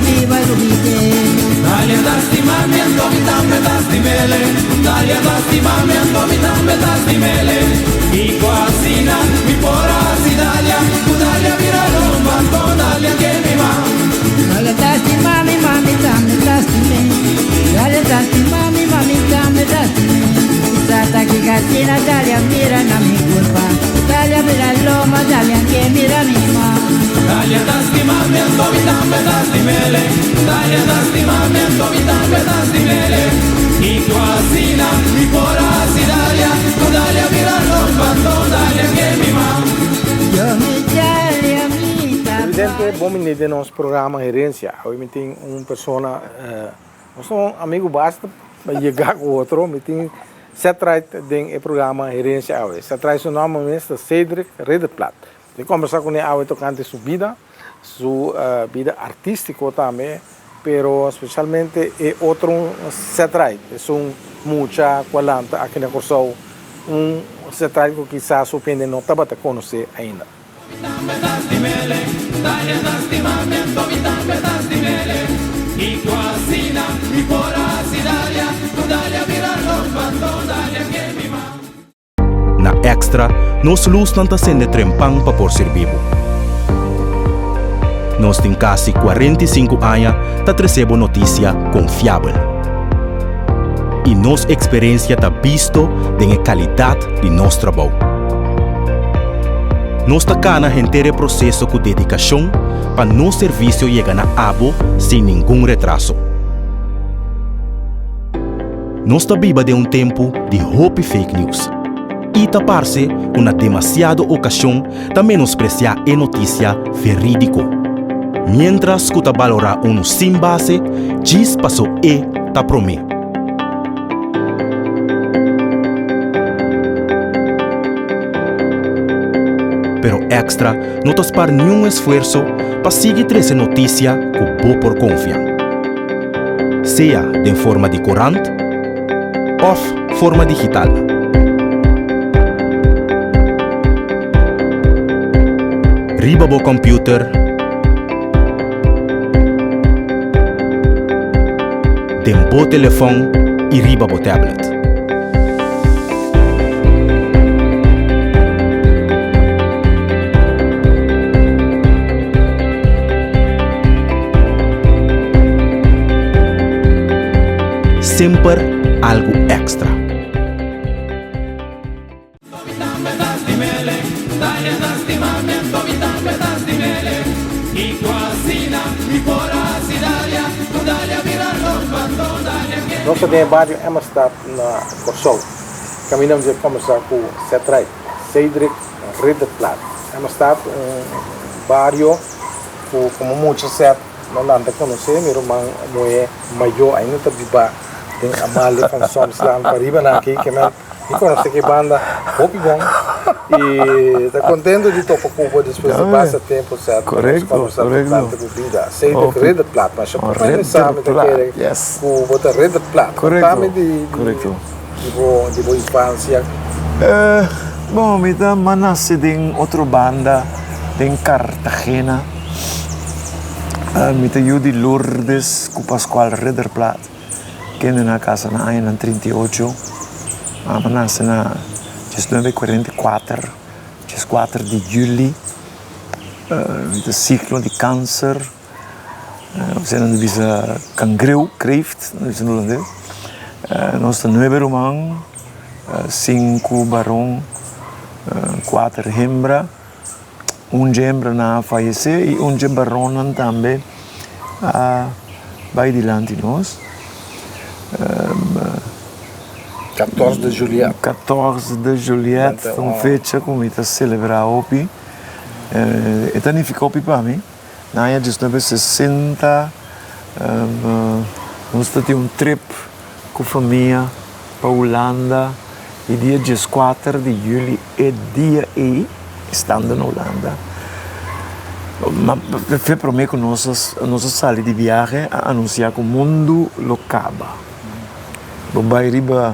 biba lubid'é. Dalia ta stima mi anto mi tambe ta stim'ele Dalia ta stima mi anto mi tambe ta stim'ele Kiko asina mi por a hasi Dalia Ku Dalia bira lomba anto Dalia ke mi ma. Dalia ta stima mi ma mi tambe ta stim'é Dalia ta stima mi ma mi tambe ta stim'é Mi sa ta kiko asina Dalia mira na mi kurpa Dalia bira lomba Dalia ke mira mi ma. Dalia ta stima mi anto mi tambe ta stim'ele Dalia ta stima mi anto mi tambe ta stim'ele Kiko asina mi por a hasi Dalia Ku Dalia bira lomba anto Dalia ke mi ma. Yo mi Dalia mi ta Presidente, bai. bon bini den nos programa Herencia. Awe mi tin un persona, nos ta un amigo basta pa yega cu otro. Mi tin Setright den e programa Herencia awe. Setright su nomber mes ta Cedric Ridderplaat. Mi kombersá kuné awe tokante su bida, su bida artístiko tambe, pero spesialmente e otro Setright, esun mucha ku a lanta aki na Kòrsou, un Setright ku kisas hopi hende no tabata konosé ainda. Na Extra, nos lusnan ta sende trempan pa por sirbi bo. Nos tin kasi 45 aña ta trese bo notisia konfiabel. I nos eksperensia ta bisto den e kalidat di nos trabou. Nos ta kana henter e proseso ku dedikashon pa nos servisio yega na abo sin ningun retraso. Nos ta biba den un tempu di hopi fake news i ta parse ku na demasiado okashon ta menospresiá e notisia verídiko. Miéntras ku ta balorá unu sin base djis paso e ta promé. Pero Extra no ta spar niun esfuerso pa sigui trese notisia ku bo por konfia. Sea den forma di korant òf forma digital. Riba bo kòmpiuter, den bo telefòn i riba bo tablet. Semper algu èkstra. Nos ta den e bario Emmerstad na Kòrsou. Kaminda nos a kòmbersá ku Cedric, Cedric Ridderplaat. Emmerstad un bario ku komo mucha sèt no nan ta konosé. Mi ruman muhé mayó ainda ta biba den Amalia van Solmslaan pariba nan aki. Mi conoce ki banda hopi bon y ta contento di topa cu bo despues di basta tempo sa Correcto, correcto. Cu bida. Cedric Ridderplaat, ma sha por pensa mi ta kere cu bo ta Ridderplaat. Correcto, Contami di correcto. di bo di bo infancia. Bon, mi ta m'a nace den otro banda, den Cartagena. Mi ta yu di Lourdes cu Pascual Ridderplaat. Kende na casa na añanan 38, mama nace na 1944, 14 di juli, mi ta signo di cancer, osea nan ta bisa cangreu, kreeft, nan ta bisa na holandes, nos ta nuebe ruman, sinku baron, kuater hembra, Un dje hembranan a fayesé i un dje baronnan tambe a bai dilanti nos. 14 de Juliet. 14 de Juliet ta un fecha ku mi ta selebrá hopi. E ta nifiká hopi pa mi. Na aña 1960 nos ta tin un trip ku famia pa Hulanda i dia 14 di juli e dia ei estando na Hulanda ma fe prome ku nos a sali di biahe a anunsia ku mundu lo kaba. Bo bai riba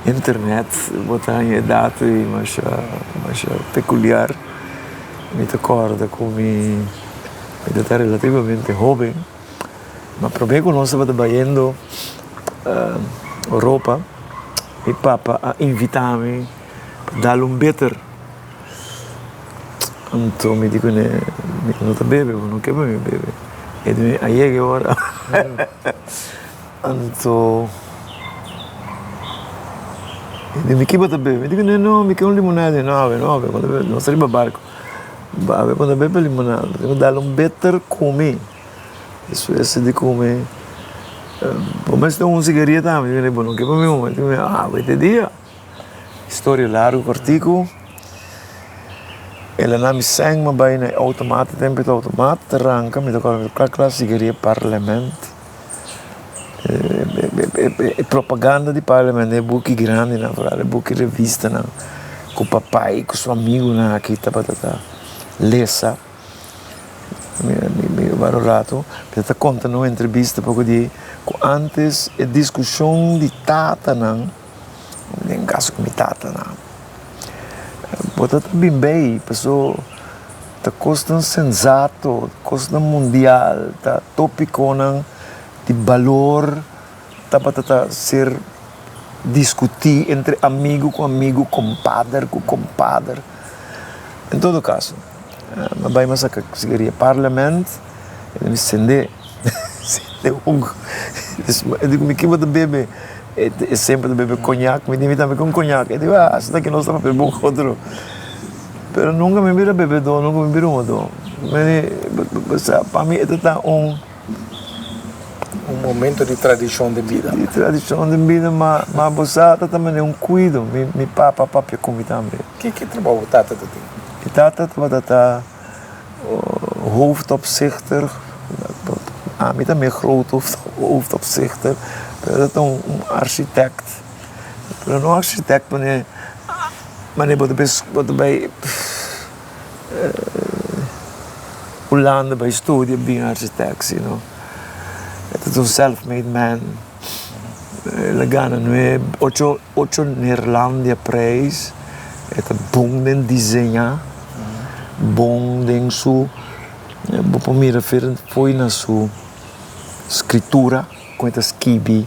internet bo ta haña e data ei masha masha pekuliar. Mi ta kòrda ku mi mi ta relativamente hoben. Ma promé ku nos tabata bayendo Europa, mi papa a invitá mi pa dal un bitter. Anto mi di kuné, mi no ta bebe, bo no ke pa mi bebe. E di mi, a yega e ora. Anto e di mi, ki bo ta bebe? Mi di kuné, no, mi ke un limonada. E di, no, awe no, awe bo ta bebe, nos ta riba barko. Awe bo ta bebe limonada, bo tin ku dal un bitter ku mi. Despues di kume, bo mester un sigaria tambe. Mi di, bo no ke pa mi huma? E di mi, awe te dia. Historia largu kortiku, el a na mi sèn, mi bai na e outomat, e tempu e ta outomat ta ranka, mi ta kòrda mi ta kla kla sigaria Parlement. E propaganda di Parlement, e buki grandinan, foral e buki revistanan ku papai ku su amigunan aki tabata ta lesa. Mi wak un rato, mi ta konta na un entrevista poko di ku ántes e diskushon di tatanan, den kaso ku mi tatanan, bo ta bin bei paso ta kosnan sensato, kosnan mundial, ta topikonan di balor tabata ta ser diskutí entre amigu ku amigu, kompader ku kompader. En todo kaso, mi a bai mi a saka sigaria Parlement, e mi sende, sende un, e di ku mi kiba ta bebe? E semper ta bebe koñak, mi di mi tambe ku un koñak, e di ah asina ki nos ta papia bon ku otro. Pero nunka mi bira bebedó, nunka mi bira humadó. Mi di, pa mi e ta ta un. Un momento di tradishon den bida. Di tradishon den bida, ma ma bo sa ta ta manera un kuido. Mi mi papa papia ku mi tambe. Ki ki trabou bo tata ta tin? Mi tata tabata ta hoofdopzichter, ami tambe groot hoofdopzichter, pero ta un architect. Pero no architect manera manera bo ta bo ta bai. Hulanda bai studia bin architect sino e ta un self made man. El a gana nue ocho ocho Neerlandia prijs. E ta bon den diseña, bon den su bo por mira fo'i na su scritura con e ta skibi,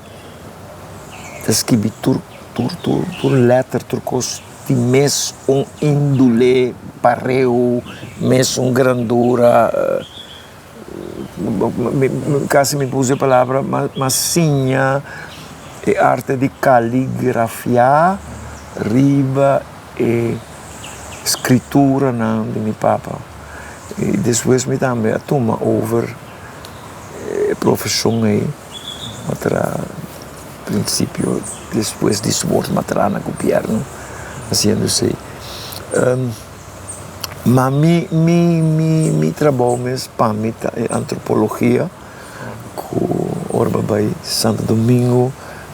ta skibi tur tur tur letter tur cos. Di mes un índole pareu, mes un grandura, casi mi por usa e palabra, mas siña e arte di caligrafia riba e scrituranan di mi papa. Y despues mi tambe a tuma over e profesion ey, a traha. Principio despues di su morto m'a na gobierno haciendo esey. Ma mi mi mi mi trabou mes pa mi ta e antropologia cu ora mi a bay Santo Domingo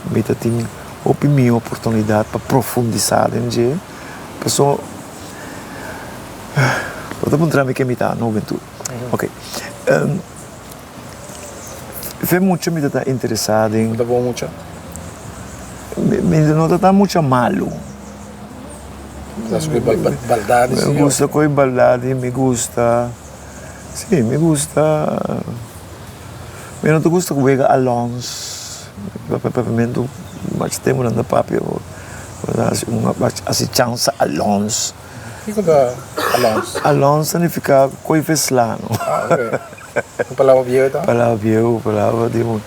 mi ta tin hopi mi oportunidad pa profundisa den dje pasobra bo ta puntra mi ke mi ta na hubentud ok. Fe mucha mi ta ta interesá den. No ta bon mucha? Mi no ta ta mucha malu. Ta gusta koe baldadi si? Mi gusta koe baldadi, mi gusta, si mi gusta, mi no ta gusta wega alons, papiamentu mas tempu nan ta papia hasi chansa alons. Kiko ta alons? Alons ta nifiká koe veslano. Ah, ok. Un palabra bieu ta? Palabra bieu, palabra di un.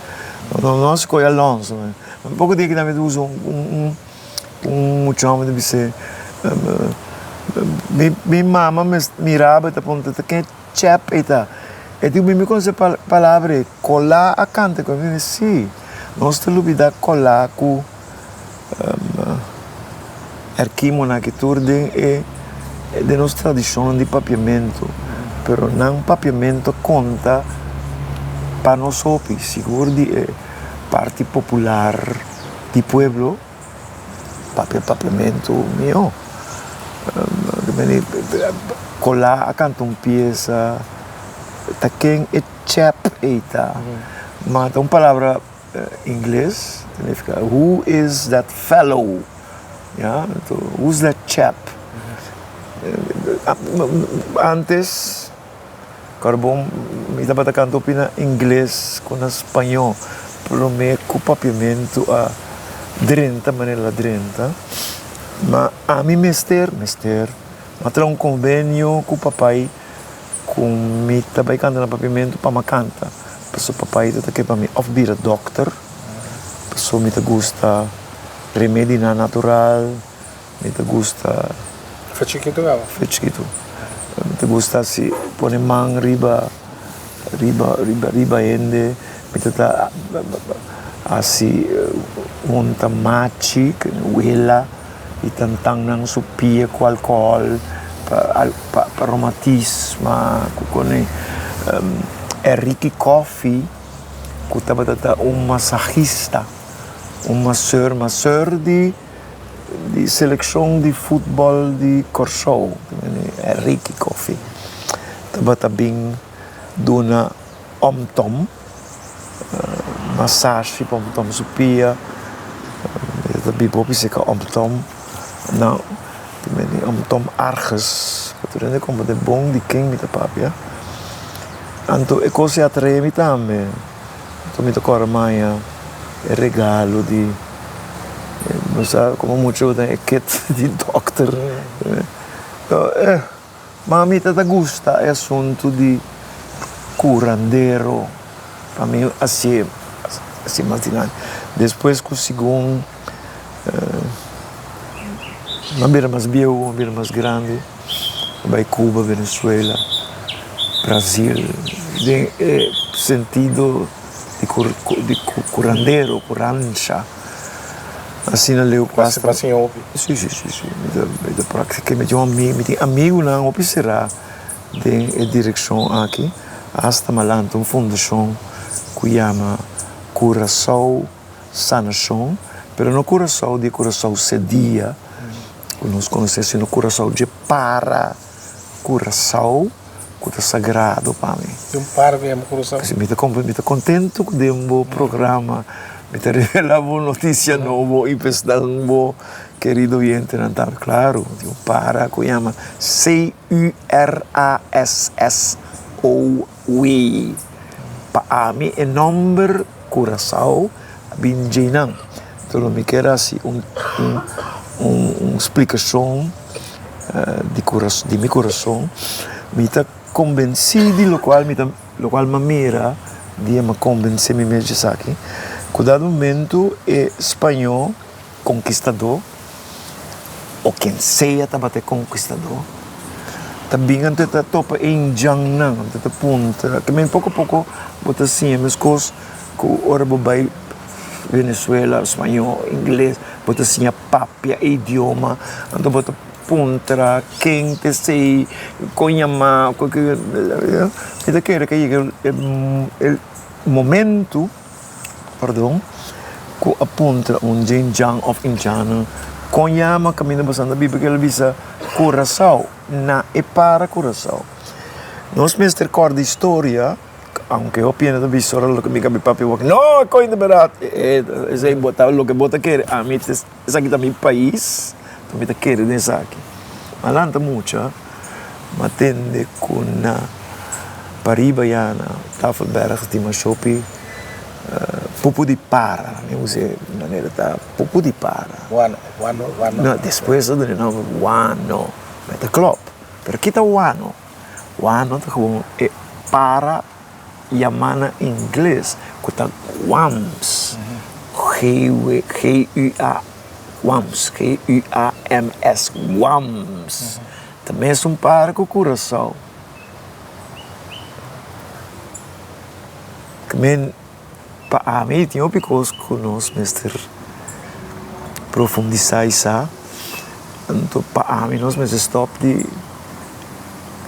No, no nos koe alons. Un poko dia kinan mi ta usa un un mucha homber ta bis'é, mi mama miraba e ta puntra ta ken chep ei ta. E di mi mi konosé palabra ei, kolá a kanta ku mi. Mi di si, nos ta lubidá kolá ku. Erkimonan aki tur den e den nos tradishon di papiamentu, pero nan papiamentu a konta pa nos hopi, sigur di e parti popular di pueblo papia papiamentu mihó. Kolá a kanta un piesa ta ken e chèp ei ta, ma ta un palabra. Ingles ta nifica who is that fellow ya anto who's that chap antes Kòrbon mi tabata kanta hopi na ingles ku na spañó promé ku papiamentu a drenta manera el a drenta. Ma ami mester, mester, mi a traha un konvenio ku papai ku mi ta bai kanta na papiamentu pa mi a kanta pasobra papai ta ke pa mi òf bira dòkter pasobra mi ta gusta remedinan natural. Mi ta gusta. Fe chikitu kaba? Fe chikitu. Mi ta gusta si pone man riba riba riba riba hende. Mi ta ta hasi hunta machi wela i tantan nan su pia ku alkohòl pa pa romatisma ku kone. Enrique Coffie ku tabata ta un masahista un maseur maseur di. Di selekshon di futbòl di Kòrsou, Ricky Coffie, tabata bin duna Omtom masashi pa Omtom su pia. E ta biba hopi serka Omtom. Nan Omtom Argus, pa tur hende komprende bon di ken mi ta papia. Anto e kos ei a trae mi tambe. Anto mi ta kòrda maña e regalo di. Bo sa como mucho bo ta e kit di dokter. Ma mi ta ta gusta e asunto di curandero. Pa mi hacié hacié mas di grandi. Despues cu segun mi a bira mas bieu, mi a bira mas grandi, mi a bay Cuba, Venezuela, Brasil, den e sentido. Di di curandero, curancha. Asina leu cu hasta. Basa siña hopi. Si, si, si, si. Mi ta, mi ta practica, mi tin un ami, mi tin amigunan hopi será den e direccion aki. Hasta mi a lanta un fundacion cu yama Curaçao Sanacion, pero no Curaçao di Curaçao Sedia, cu nos conoce, sino Curaçao dje para Curaçao. Ku ta sagrado pa mi. Tin un par ku yama Curaçao. Si, mi ta mi ta kontentu ku den bo programa mi ta revelá bo notisia nobo i pesnan bo kerido oyentenan tambe. Klaru, tin un para ku yama C-U-R-A-S-S-O-W. Pa ami e nòmber Curaçao a bin djeinan. Enton lo mi kier hasi un un splikashon. Di curas di mi curason mi ta convenci di locual mi ta locual mi a mira dia mi a convence mi mes di esaki cu dado momento e spañó conquistador o quien sea tabata e conquistador ta bin anto e ta topa e indjannan anto e ta puntra ke men poco poco bo ta siña mescos cu ora bo bay Venezuela spañó ingles bo ta siña papia e idioma, anto bo ta puntra ken ta esei, kon yama, mi ta kere ku a yega e momento, pardon, ku a puntra un djendjan òf indjana kon yama kaminda bo sa ta biba, el a bisa Curaçao, na e para Curaçao. Nos mester kòrda historia. Aunke hopi hende ta bisa ora loke mi ka mi papia wak, no e koin di bèrdat, esei bo ta loke bo ta kere, ami ta esaki ta mi pais, mi ta kere den esaki. Ma lanta mucha, mi a tende ku na pariba ya na Tafelberg tin mas hopi pupu di para, mi usa e manera ta pupu di para. Guano, guano, guano. No, despues a duna e nòmber guano, mi ta klòp, pero kita guano? Guano ta gewoon e para yamá na ingles ku ta guams, G-U-A, guams, G-U-A-M-S, guams. Ta mesun para ku Curaçao. Men pa ami tin hopi kos ku nos mester profundisá i sa. Anto pa ami nos mester stòp di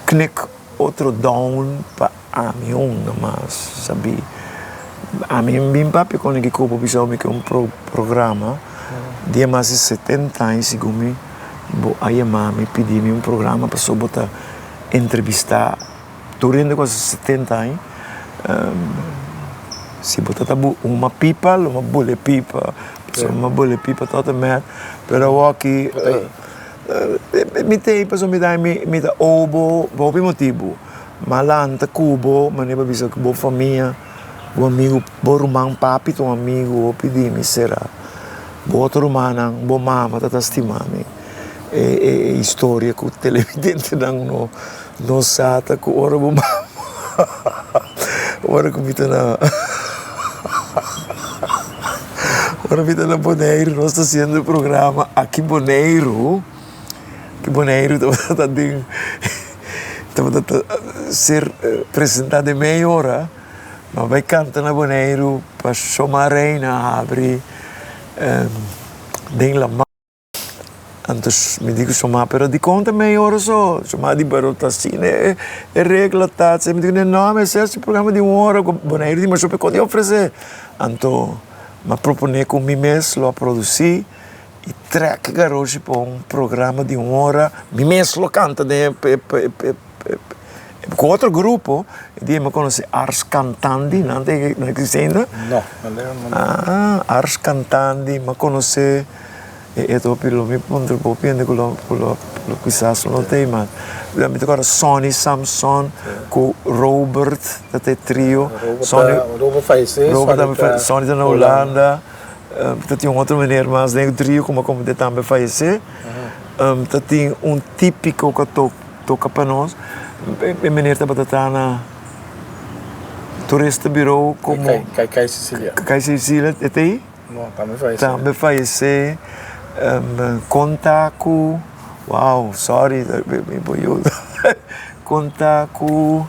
knik otro down pa ami un nomas sabi. Ami bin papia con e ku bo bisa mi ke un programa di e mas di 70 aña segun mi bo a yama mi pidi mi un programa pasobra bo ta entrevista tur hende ku a 70 aña. Si bo ta ta huma pipa lo mi a bule pipa pasobra mi a bule pipa tot en met pero awoki Mi t'ei pasobra mi ta mi ta obo pa hopi motibu. M'a lanta ku bo, manera bo a bisa ku bo famia, bo amigu, bo ruman papi ta un amigu hopi di mi sera bo otro rumannan, bo mama ta ta stima mi. E e historia ku televidentenan no no sa ta ku ora bo mama ora ku mi ta na ora mi ta na Boneiru nos ta hasiendo programa aki Boneiru. Ki Boneiru tabata den tabata ta ser presentá den mei ora, ma bai kanta na Boneiru pa Shoma Reina habri den laman. Anto mi di ku Shoma, pero dikon ta mei ora so? Shoma di, pero ta asina e regla ta. Mi di ku no, mester hasi programa di un ora, Boneiru di masha p'e di ofresé. Anto mi a proponé ku mi mes lo a produsí. I trek garoshi pa un programa di un ora, mi mes lo canta den e cu otro grupo, e dia mi a conoce Ars Cantandi, nan ta nan existe ainda? No, nan ta no. Ah, Ars Cantandi, mi a conoce e e hopi lo mi puntra hopi hende cu lo cu lo kisas lo no ta ey mas, mi ta acorda Sonny Samson cu Robert ta ta e trio, Sonny, Robert fallece, Sonny ta na Hulanda. Ta tin un otro meneer mas den e trio ku como e tambe fayesé. Ta tin un típiko ku a toka pa nos. E meneer tabata traha na Toeristen Bureau komo. Kai Cecilia. Kai Cecilia, e ta ei? No, tambe fayesé. Tambe fayesé. Konta ku, wow, sorry, mi por yuda. Konta ku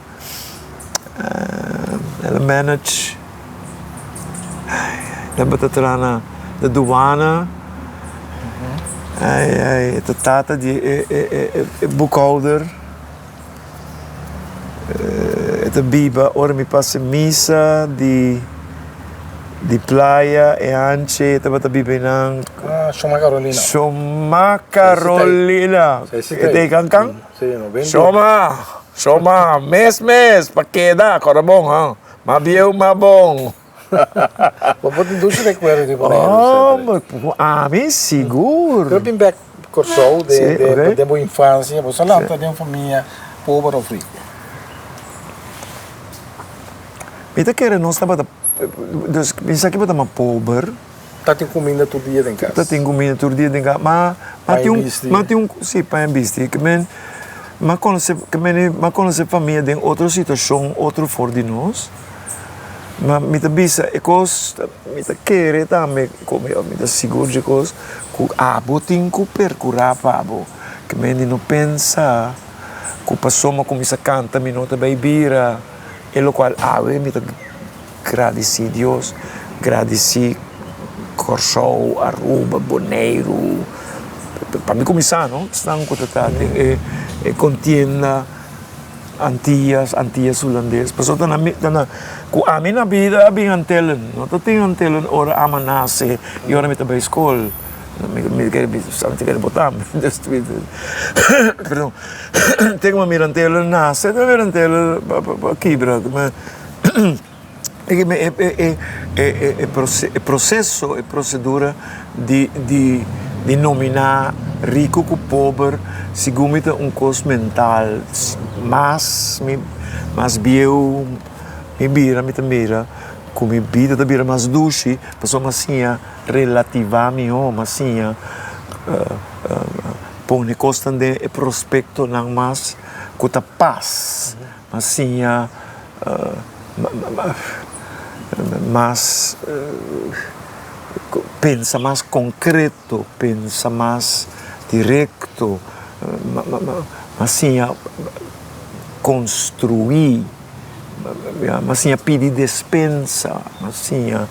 el a manage. Tabata traha na de douane. Ai ai, e ta tata di e e e boekhouder. E ta biba ora mi pasa misa di di playa e hanchi e tabata biba einan. Ah, Shoma Carolina. Shoma Carolina. Si, si. E ta e kankan? Si, no bende. Shoma, Shoma, mes mes, pa keda, kòrda bon ha. Ma bieu ma bon. Bo por tin dushi rekuerdo di Boneiru Oh, ami sigur. Pero bin bek Kòrsou den bo infansia, bo sa lanta den un famia pober of riku? Mi ta kere nos tabata, dus mi sa ki bo ta mas pober. Ta tin kuminda tur dia den kas. Ta tin kuminda tur dia den kas, ma ma tin un ma tin un si pan i bisti ke men m'a konosé ke men m'a konosé famia den otro situashon otro for di nos ma mi ta bisa e kos mi ta kere tambe ku mi ta sigur dje kos ku abo tin ku perkurá pa bo ke men di no pensa ku pasobra m'a kuminsá kanta mi no ta bai bira e lokual awe mi ta. Gradisí Dios, gradisí Kòrsou, Aruba, Boneiru, pa mi kuminsá no, esnan ku ta ta den e kontienda Antias, Antias Hulandes, pasobra ta na mi, ta na, ku ami na bida a bin Antillen, no ta tin Antillen ora ami a nase i ora mi ta bai skol, mi mi kere bisa mi ta kere bota mi, perdon, te ku mi a mira Antillen nase, mi a mira Antillen kibra. E proseso, e prosedura di di nominá riku ku pober segun mi ta un kos mental. Mas mi mas bieu mi bira mi ta mira ku mi bida ta bira mas dushi pasobra mi a siña relativá mihó, mi a siña pone kosnan den e prospektonan mas ku ta pas. A siña mas pensa mas konkreto, pensa mas direkto, a siña konstruí, a siña pidi despensa, a siña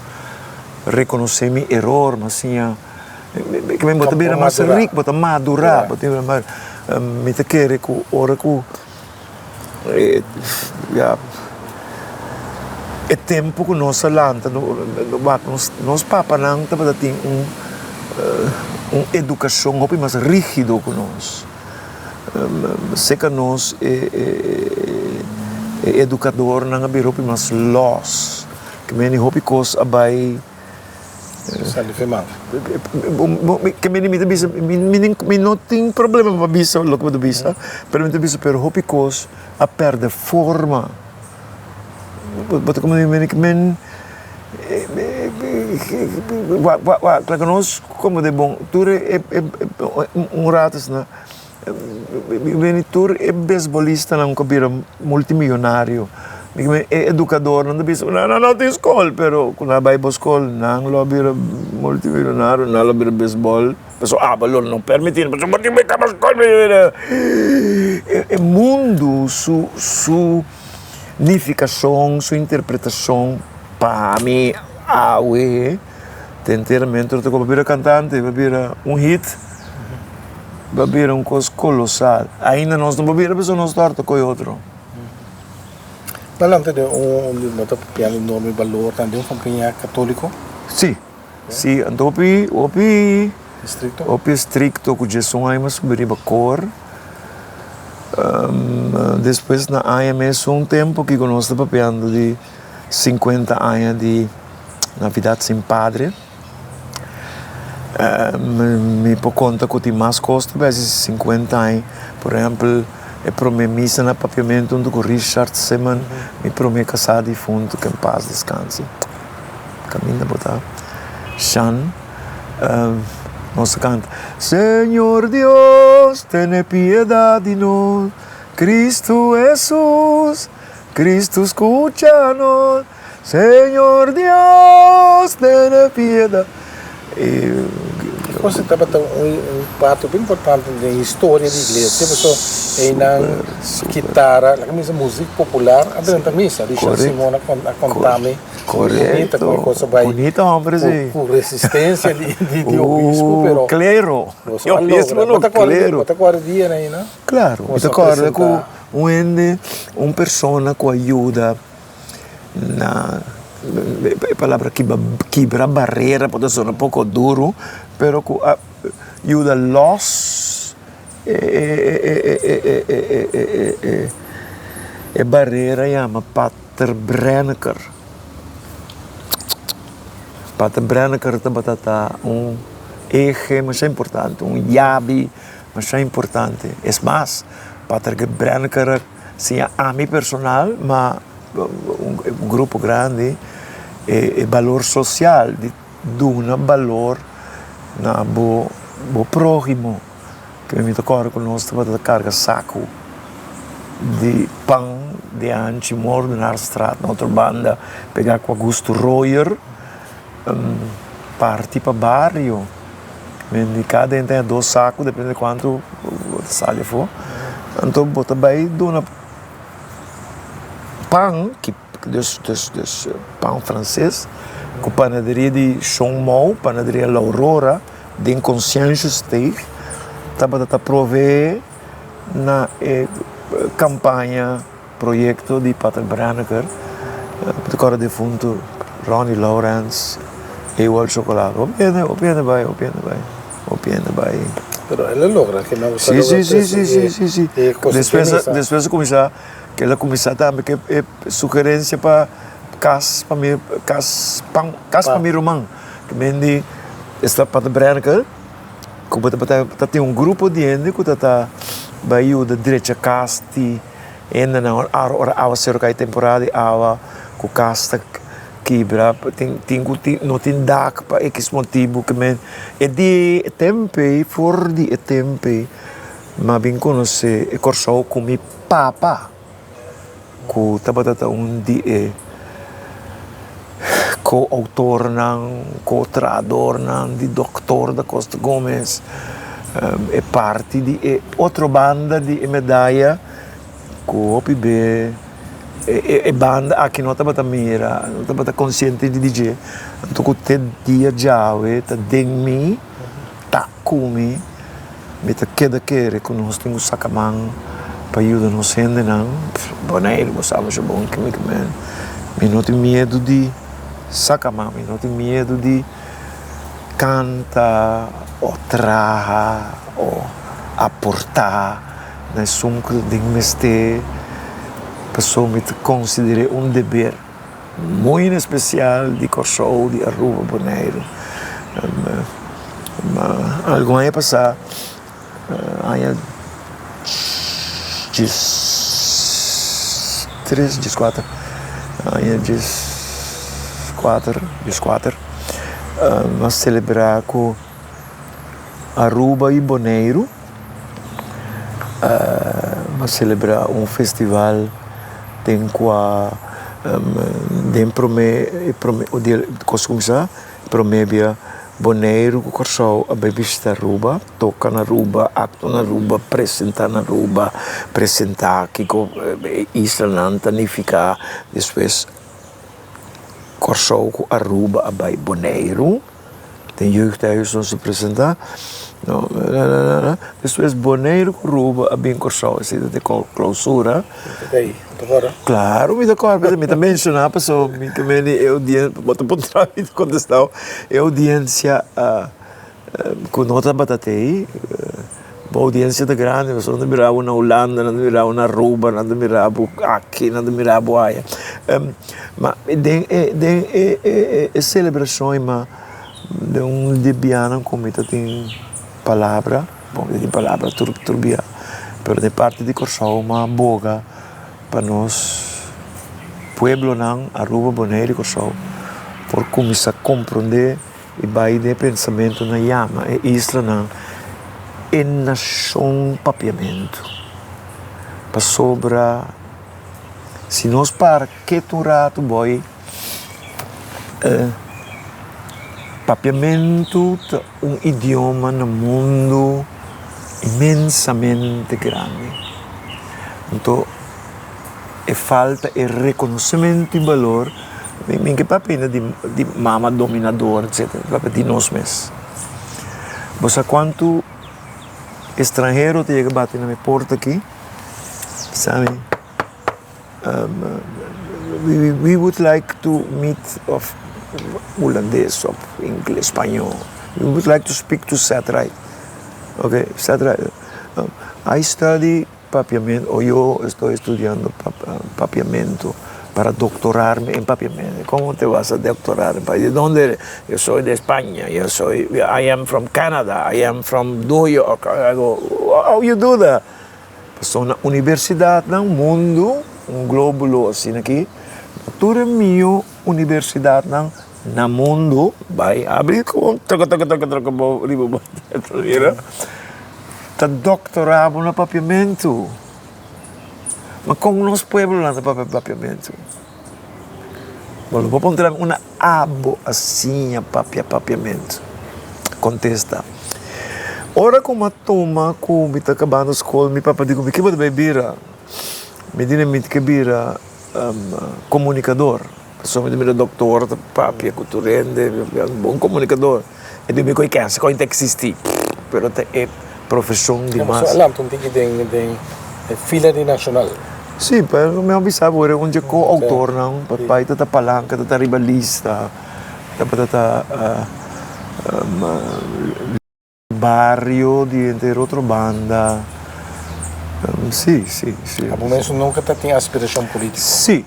rekonosé mi eror, a siña bo ta bira mas rik, bo ta madurá, mi ta kere ku ora ku. E tempu ku nos a lanta nos papanan tabata tin un un edukashon hopi mas rigido ku nos. Seka nos e edukadornan a bira hopi mas lòs, ke meni hopi kos a bai. Sali fe man. Ke meni mi ta bisa, mi no tin problema pa bisa loke bo ta bisa, pero mi ta bisa pero hopi kos a pèrdè forma. Bo ta komo meni ke men wak wak laga nos komo de bon tur e un rato asina mi tur e beisbolistanan ku a bira multimillonario e edukadornan ta bisa nan no tin skol pero ku nan a bai bo skol nan lo a bira multimillonario nan lo a bira beisbol pasobra abo lo no permiti pasobra bo tin bai kaba skol e mundu su su nifikashon su interpretashon pa mi awe. Ta enteramente ta koba bira kantante, ba bira un hit, ba bira un kos kolosal. Ainda nos no por bira pasobra nos tòrta koe otro. Balanta den un, bo ta papia di norma i balor tambe, un kompania katóliko? Si, si. Anto hopi, hopi. Estrikto? Hopi estrikto ku djesun aña mi a subi riba kor. Despues na aña mesun tempu kiko nos ta papiando di. 50 aña di Navidad sin Padre. Mi por konta ku tin mas kos ta bes di 50 aña. Por ehèmpel, e promé misa na Papiamentu huntu ku Richard Simon, mi promé kasá difuntu, ke en pas deskanse. Kaminda bo ta, Shan. Nos a kanta, Señor Dios, tene piedat di nos, Kristu Hesus. Cristo scucha nos, Señor Dios tene piedad. E cosa tabata un parti hopi importante den historia di iglesia pasobra einan kitara, laga mi bisa muzik popular a drenta misa. Richard Simon a konta mi bunita kon e cosa bai ku resistencia di obispo pero Clero, obispo no clero. Bo ta kòrda di dianan einan? Claro, mi ta kòrda ku Un hende, un persona ku a yuda na e palabra kibra barera por ta sona poko duru, pero ku a yuda lòs e barera yama Pater Brenneker. Pater Brenneker tabata ta un ehe masha importante, un yabi masha importante. Es mas. Patrick Brenneker a siña ami personal, ma un grupo grandi, e balor sosial di duna balor na bo próhimo. Ke mi ta kòrda ku nos tabata karga saku di pan di Anchi Moordenaarstraat na otro banda pegá ku Augusto Royer. Parti pa bario. Di kada hende tin dos saku depende di kuantu bo ta sali afó. Anto bo ta bai duna pan, dus dus dus pan franses ku panaderia di Shon Mou, panaderia La Aurora den Concientiosteeg tabata ta provee na e kampaña. Proyekto di Pater Brenneker, mi ta kòrda defuntu Ronnie Lawrence, Ewald Chocolate. Hopi hende, hopi hende bai, hopi hende bai, hopi hende bai. Pero el a logra ke nan Si, si, si, si, si, si, si. Despues, despues a kuminsá, ke el a kuminsá tambe ke e sugerensia pa kas pa mi, kas pan, kas pa mi ruman. Ke men di esta Pater Brenneker ku bo ta ta tin un grupo di hende ku ta ta bai yuda drecha kas di. Hendenan ora ora awaseru kai temporada di awa ku kas ta kibra tin tin ku tin no tin dak pa ekis motibu ke men e di e tempu ei for di e tempu ei mi a bin konosé e Kòrsou ku mi papa ku tabata ta un di e ko-outornan ko-trahadornan di dòktor Da Costa Gomez. E parti di e otro banda di e medaya ku hopi be e banda aki no tabata mira, no tabata konsiente di dje. Anto ku te dia djawe ta den mi, ta ku mi, mi ta keda kere ku nos tin ku saka man pa yuda nos hendenan. Boneiru bo sa masha bon ke mi ke men. Mi no tin miedu di saka man, mi no tin miedu di. Kanta o traha o aportá na esun ku ta den mester, pasobra mi ta konsider'é un deber muy en espesial di Kòrsou, di Aruba, Boneiru. Algun aña pasá, aña 13, 14, aña 14, 14, nos selebrá ku Aruba i Boneiru. Nos selebrá un festival den kua den promé e promé kos kuminsá promé bia Boneiru ku Kòrsou a bai bishita Aruba, toka na Aruba, aktua na Aruba, presentá na Aruba, presentá kiko e islanan ta nifiká. Despues Kòrsou ku Aruba a bai Boneiru. Den jeugdhuis nos a presentá. Despues Boneiru ku Aruba a bin Kòrsou, esei ta e klousura. Klaro mi ta kòrda, mi ta menshoná pasobra mi ta mende e oudiensia, bo ta puntra mi ta kontestá bo, e oudiensia ku no tabata t'ei, bo oudiensia ta grandi pasobra nan ta mira bo na Hulanda, nan ta mira bo na Aruba, nan ta mira bo aki, nan ta mira bo aya. Ma den e den e e selebrashon ei ma den un di e bianan ku mi ta tin palabra, bon mi ta tin palabra tur tur bia, pero den parti di Kòrsou m'a boga pa nos pueblonan Aruba, Boneiru i Kòrsou por kuminsá komprondé i bai den e pensamentunan yama e islanan e nashon papiamentu pasobra. Si nos para ketu un ratu boy papiamentu ta un idioma na mundu inmensamente grandi. Anto e falta e rekonosementu i balor, mi ke papia ainda di mama dominador etcetera, mi papia di nos mes. Bo sa kuantu estranhero ta yega bati na mi porta aki? Sami, we would like to meet of Hulandes of Ingles, Spañó, we would like to speak to Ced Ride. Ok, Ced Ride, I study Papiamento, o yo estoy estudiando Papiamento para doctorarme en Papiamento. Como te vas a doctorar en Papiamento? De donde eres? Yo soy de España, yo soy, I am from Canada, I am from New York. I go, how you do that? Pasobra na universidatnan mundu, un glóbulo asina aki, tur e mihó universidatnan na mundu bai habri ku traka traka traka traka bo riba bo mira ta doktorá bo na papiamentu. Ma kon nos pueblonan ta papia papiamentu? Bo lo por puntra mi unda abo a siña papia papiamentu? Kontesta, Ora ku mi a tuma ku mi ta kabando skol, mi papa di ku mi, Ke bo ta bai bira? Mi di mi ke bira komunikador. Pasobra mi ta mira doktor ta papia ku tur hende, bon komunikador. E di mi ku e kèns ku ta eksistí, pero ta e profeshon di mas. Bo a lanta un tiki den e fila di Nashonal. Sí, pero mi a bisa bo era un dje ko-outornan, papai ta ta palanka, ta ta riba lista, tabata ta bario di henter otro banda, sí, sí, sí. Abo mes nunka ta tin aspirashon polítiko? Sí,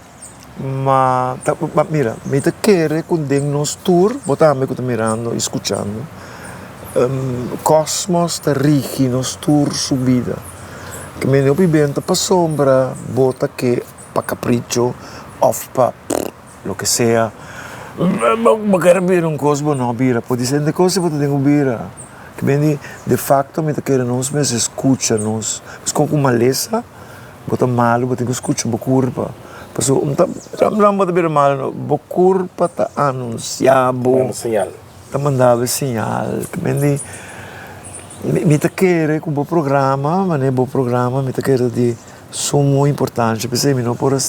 ma ta, ma mira, mi ta kere ku den nos tur, bo tambe ku ta mirando i skuchando, kòsmòs ta rigi nos tur su bida. Ke mende hopi ben ta pasobra bo ta ke pa kapricho òf pa loke sea. Bo kere bira un kos bo no bira. Podisé de kos bo ta tin ku bira. Ke mende de fakto mi ta kere nos mester skucha nos. Pasobra ku malesa bo ta malu bo tin ku skucha bo kurpa. Pasobra un ta bo ta bira malu bo kurpa ta anunsiá bo. Ta manda bo e señal. Ke mende mi ta kere ku bo programa, manera bo programa mi ta kere di sumo importancia. P'esei mi no por a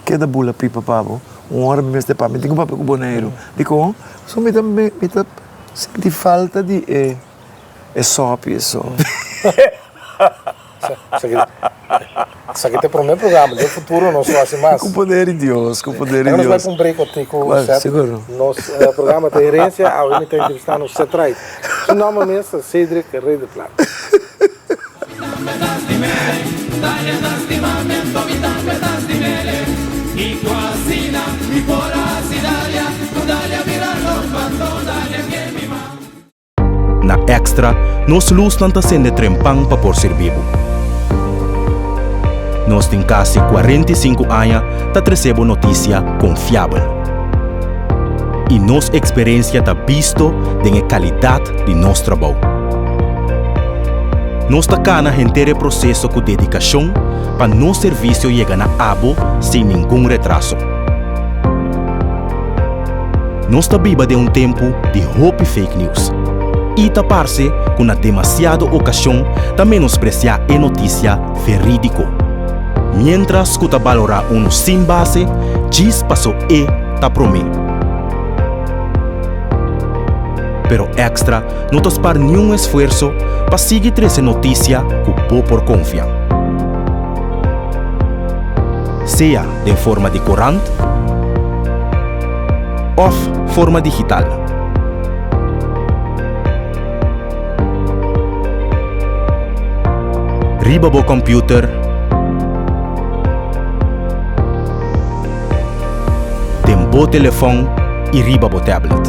keda bula pipa pa bo. Un ora mi mester papia, mi tin ku papia ku Boneiru. Dikon? Pasobra mi ta mi ta sinti falta di e e sòpi eso. Esaki ta e promé programa, den futuro nos lo hasi mas. Ku poder di Dios, ku poder di Dios. Nos bai pa un break otiku, Seth. Seguro. Nos programa ta Herencia, awe mi ta entrevistando Seth Wright. Su nomber mes ta Cedric Rederplat. Na Extra, nos lusnan ta sende trempan pa por sirbi bo. Nos tin kasi 45 aña ta trese bo notisia konfiabel. I nos eksperensia ta bisto den e kalidat di nos trabou. Nos ta kana henter e proseso ku dedikashon pa nos servisio yega na abo sin ningun retraso. Nos ta biba den un tempu di hopi fake news i ta parse ku na demasiado okashon ta menospresiá e notisia verídiko. Miéntras ku ta balorá unu sin base djis paso e ta promé. Pero Extra no ta spar niun esfuerso pa sigui trese notisia ku bo por konfia. Sea den forma di korant òf forma digital. Riba bo kòmpiuter, den bo telefòn i riba bo tablet.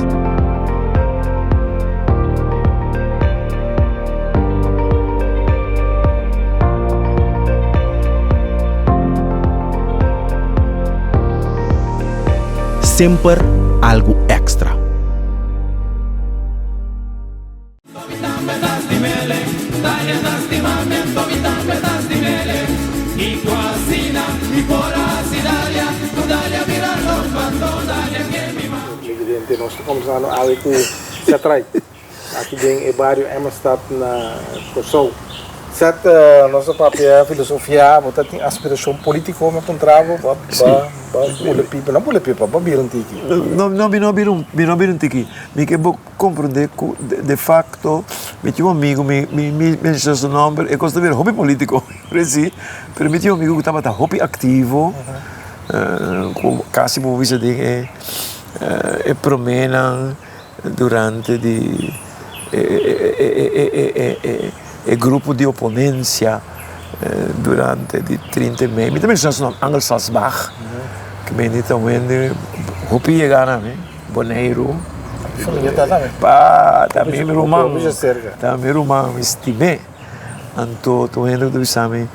Semper algu èkstra. Televidente, nos ta comenzando awe cu Seth Wright, aki den e bario Emmerstad na Corsou. Seth, nos ta papia filosofia, bo ta tin aspiracion politico, mi a puntra bo, bo ba bula pipa, no bula pipa, bo bira un tiki. No, no, mi no bira un, mi no bira un tiki. Mi ke bo Comprende cu de facto mi tin un amigo, mi mi mi menciona su nomber, e cos ta bira hopi politico presi, pero mi tin un amigo cu tabata hopi activo, cu casi bo por bisa den e e promenan durante di e e e e grupo di oponencia durante di trinta i mei, mi ta menciona su nomber, Angel Salsbach, cu mi ta un hende hopi yega na mi. Boneiru. Familia ta tambe. Pa, ta mi ruman. Ta mi ruman, mi stim'é. Anto tur hende ku ta bisa mi,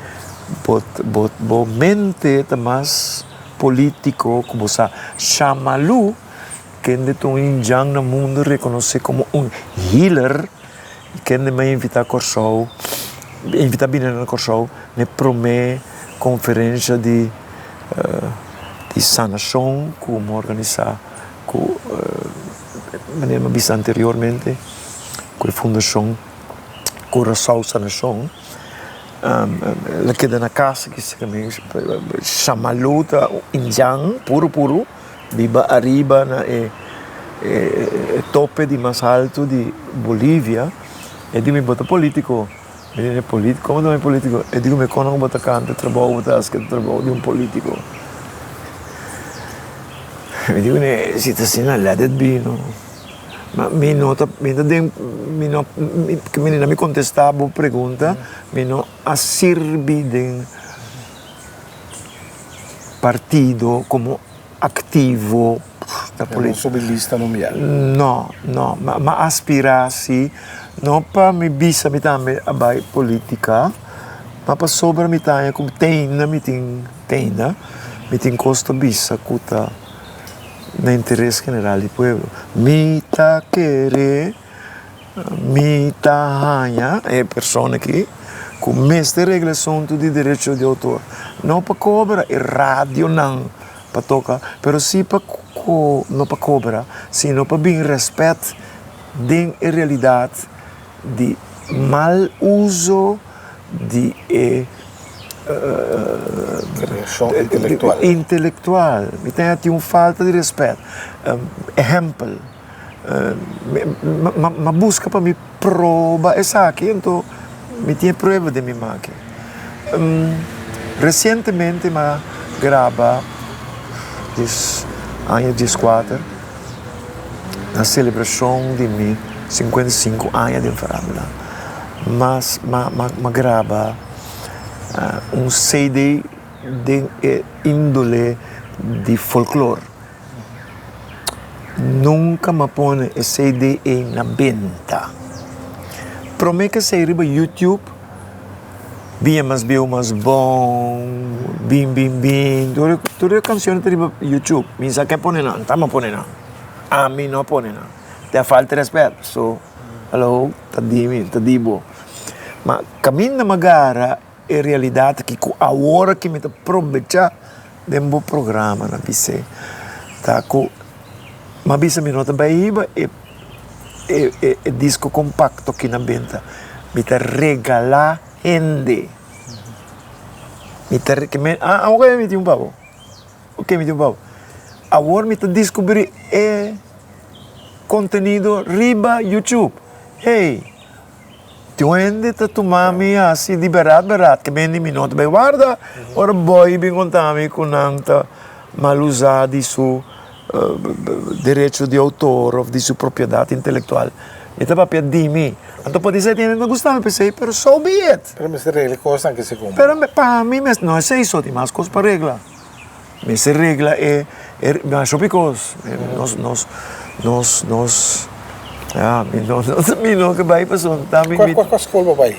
bo bo bo mente ta mas polítiko ku bo sa. Shamalu, kende ta un indjan na mundu rekonosé komo un healer, i kende mi a invitá Kòrsou, invitá bini na Kòrsou na e promé konferensha di. Di sanashon ku mi organisá ku manera mi a bisa anteriormente ku e fundashon Curaçao Sanashon el a keda na kas Shamalu ta un indian puru puru biba ariba na e tope di mas altu di Bolivia e di mi bo ta politiko. Mi di, Politico? Como ta mi politico? E di cu mi cono cu bo ta canta trabou bo ta haci cu ta trabou di un politico. Mi di cune, si ta asina let it be no. Ma mi no ta, mi ta den, mi no, mi na mi contesta bo pregunta, mi no a sirbi den partido como activo na política. No subi lista no mia? No, no. Ma aspira si, no pa mi bisa mi tambe a bai política, ma pasobra mi ta haña ku teinda mi tin teinda mi tin kos ta bisa ku ta na interes general di pueblo. Mi ta kere. Mi ta haña e persona aki ku mester regla asuntu di derecho di outor, no pa kobra e radionan pa toka, pero si pa no pa kobra, sino pa bin rèspèt den e realidat di mal uso di e Kreashon intelektual. Intelektual. Mi ta haña tin un falta di rèspèt. Ehèmpel. Ma buska pa mi proba esaki, anto mi tin e prueba den mi maki. Resientemente mi a graba dies aña dieskuater na selebrashon di mi 55 aña den farándula. Mas mi a graba un CD den e índole di folklor. Nunka m'a pone e CD ei na benta. Promé ku esei riba YouTube, Biña mas bieu mas bon, Bin bin bin, tur tur e kanshon ta riba YouTube. Mi sa ke pone nan, ta mi a pone nan. Ami no a pone nan. Ta falta rèspèt, so hello, ta di mi, ta di bo. Ma kaminda mi a gara e realidat aki ku awor aki mi ta probechá den bo programa na bis'é, ta ku mi a bisa mi no ta bai hiba e e disko kompakto aki na benta, mi ta regalá hende. Mi ta awor mi tin un pa bo, oke mi tin un pa bo. Awor mi ta diskubrí e kontenido riba YouTube. Hey! Tin un hende ta tuma mi hasi di berat berat ke bende mi no ta bai warda ora boy bin konta mi ku nan ta mal usa di su derecho di outor of di su propiedat intelektual mi ta papia di mi anto podisé tin hende no gusta mi p'esei pero so be it. Pero mester regla e kosnan ke segun bo. Pero pa mi no esei so tin mas kos pa regla. Mester regla e e masha hopi kos. Nos nos nos nos ya mi no mi no ke bai pasobra ta mi Kua kua skol bo bai?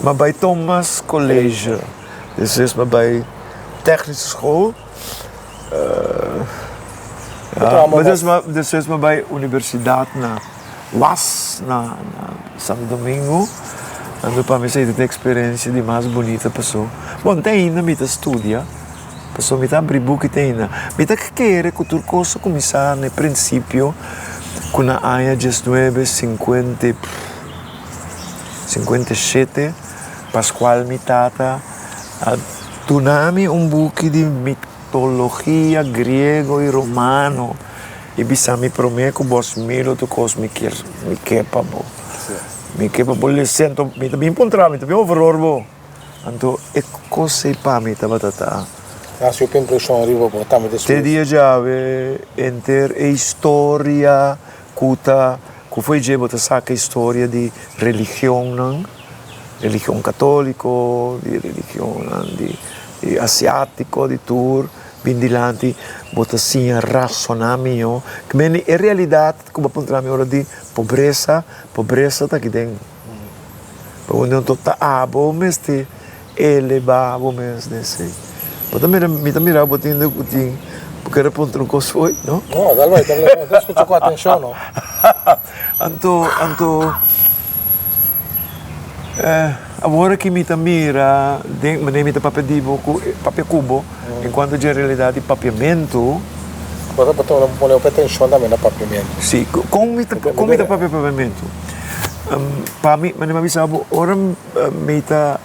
Mi a bai Thomas College despues mi a bai Technische School despues mi a bai universidat na Was na Santo Domingo anto pa mi esei ta e eksperensia di mas bunita paso bon te ainda mi ta studia. Pasobra mi ta abri buki te ainda. Mi ta kere ku tur kos a kuminsá na e prinsipio ku na aña diesnuebe sinkuenta i sinkuenta i shete Pascual mi tata a duna mi un buki di mitologia griego i romano i bisa mi promé ku bos mira otro kos mi kier mi ke pa bo mi ke pa bo lesa anto mi ta bin puntra mi ta bin overhoor bo. Anto e kos ei pa mi tabata ta. Hasi hopi impreshon riba bo tambe despues. Te dia djawe henter e historia ku ta ku fo'i dje bo ta saka historia di religionnan, religion katoliko, di religionnan di di asiatiko, di tur bin dilanti bo ta siña rasoná mihó. Kmende e realidat ku bo a puntra mi ora di pobresa, pobresa ta aki den. Pa un anto ta abo mester elebá bo mes den esei. Bo ta mira, mi ta mira bo tin ku tin bo kere puntra un kos fo'i, no? No, dal bai, dal bai. Mi ta skucha ku atenshon, no. Anto, anto, awor aki mi ta mira den manera mi ta papia di bo ku, papia ku bo en kuanto dje realidat di papiamentu. Bo ta pone hopi atenshon tambe na papiamentu. Si, kon mi ta, kon mi ta papia papiamentu? Pa mi, manera mi a bisa bo, ora mi ta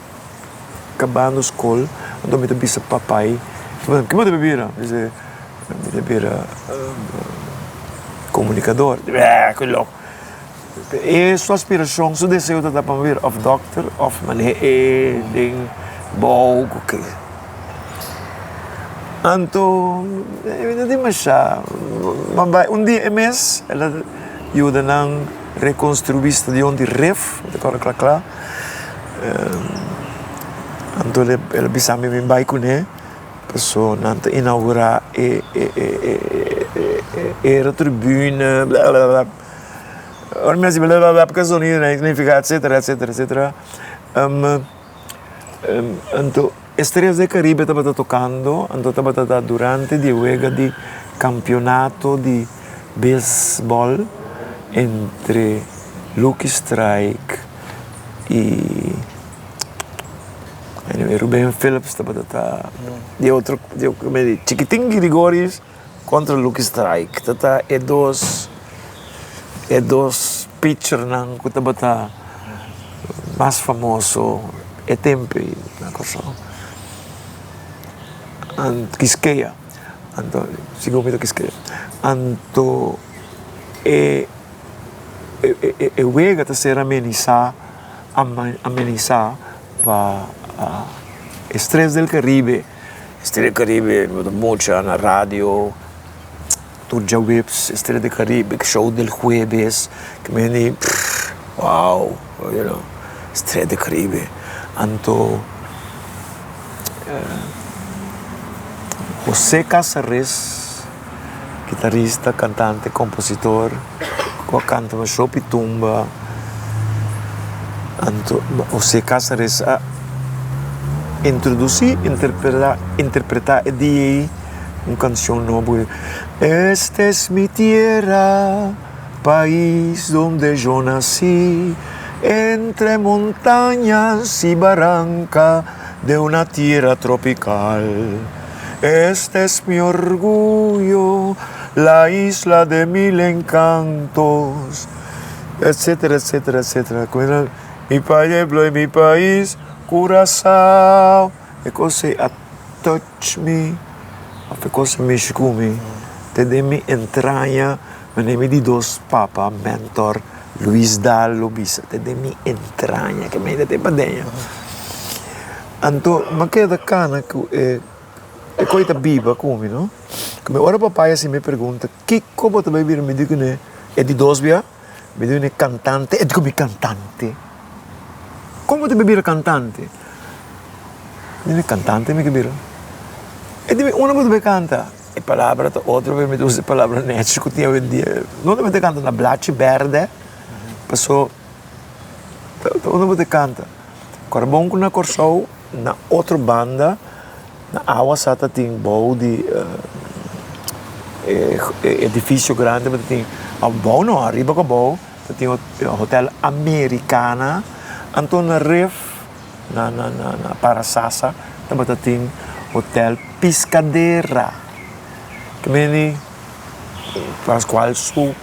kabando skol, anto mi ta bisa papai, ke bo ta bira? Mi bisa, mi ta bira komunikador. Bèè, ke loko. E su aspirashon, su deseo ta pa mi bira òf dòkter òf manera e den bou ku ke. Anto mi no tin masha, un dia e mes el a yuda nan rekonstruí stadion di Rif, mi ta kòrda kla kla. Anto el a bisa mi mi bai kuné, paso nan ta inaugurá e era tribune bla bla bla. Ora mi a hasi bla bla bla porque sonido nan significa etcetera etcetera etcetera. Anto Estrellas del Caribe tabata tocando, anto tabata ta durante di e wega di campeonato di baseball entre Lucky Strike y anyway Ruben Phillips tabata ta di otro di Chiquitin Girigoris contra Lucky Strike ta ta e dos e dos pitchernan ku tabata mas famoso e tempu ei na Kòrsou. Quisqueya, anto segun mi ta Quisqueya. Anto e e wega ta ser amenisá amenisá pa Estrellas del Caribe. Estrella del Caribe bo ta mucha na radio. Tur djaweps Estrella del Caribe show del jueves ke meni wow you know Estrella del Caribe anto Jose Casares kitarista kantante kompositor ku a kanta masha hopi tumba. Anto José Cáceres a introdusí, interpelá, interpretá e dia ei un kanshon nobo, Esta es mi tierra, país donde yo nací, entre montañas y barranca de una tierra tropical. Este es mi orgullo, la isla de mil encantos, etcétera, etcétera, etcétera. Mi pueblo y mi país, Curaçao. E kos ei a touch mi, of e kos a mishi ku mi, te den mi entraña, manera mi di dos papa, mentor, Luis Daal lo bisa, te den mi entraña, ke mi ta te padeña. Anto mi a keda kana ku e e koi ta biba ku mi no. Ku ora papaya hasi mi pregunta kiko bo ta bai bira mi di kuné e di dos bia mi di kuné kantante e di ku mi kantante kon bo ta bai bira kantante mi di kantante mi ke bira e di mi unda bo ta bai kanta e palabra ta otro pero mi ta usa e palabra nechi ku tin awendia no ta bai kanta na blachi bèrdè paso ta unda bo ta kanta. Kòrbon ku na Kòrsou na otro banda na awa sa ta tin bou di e edifisio grandi bo ta tin bou no ariba ku abou ta tin hotel Americana anto na ref na na na Parasasa tabata tin hotel Piscadera ke meni Pascual su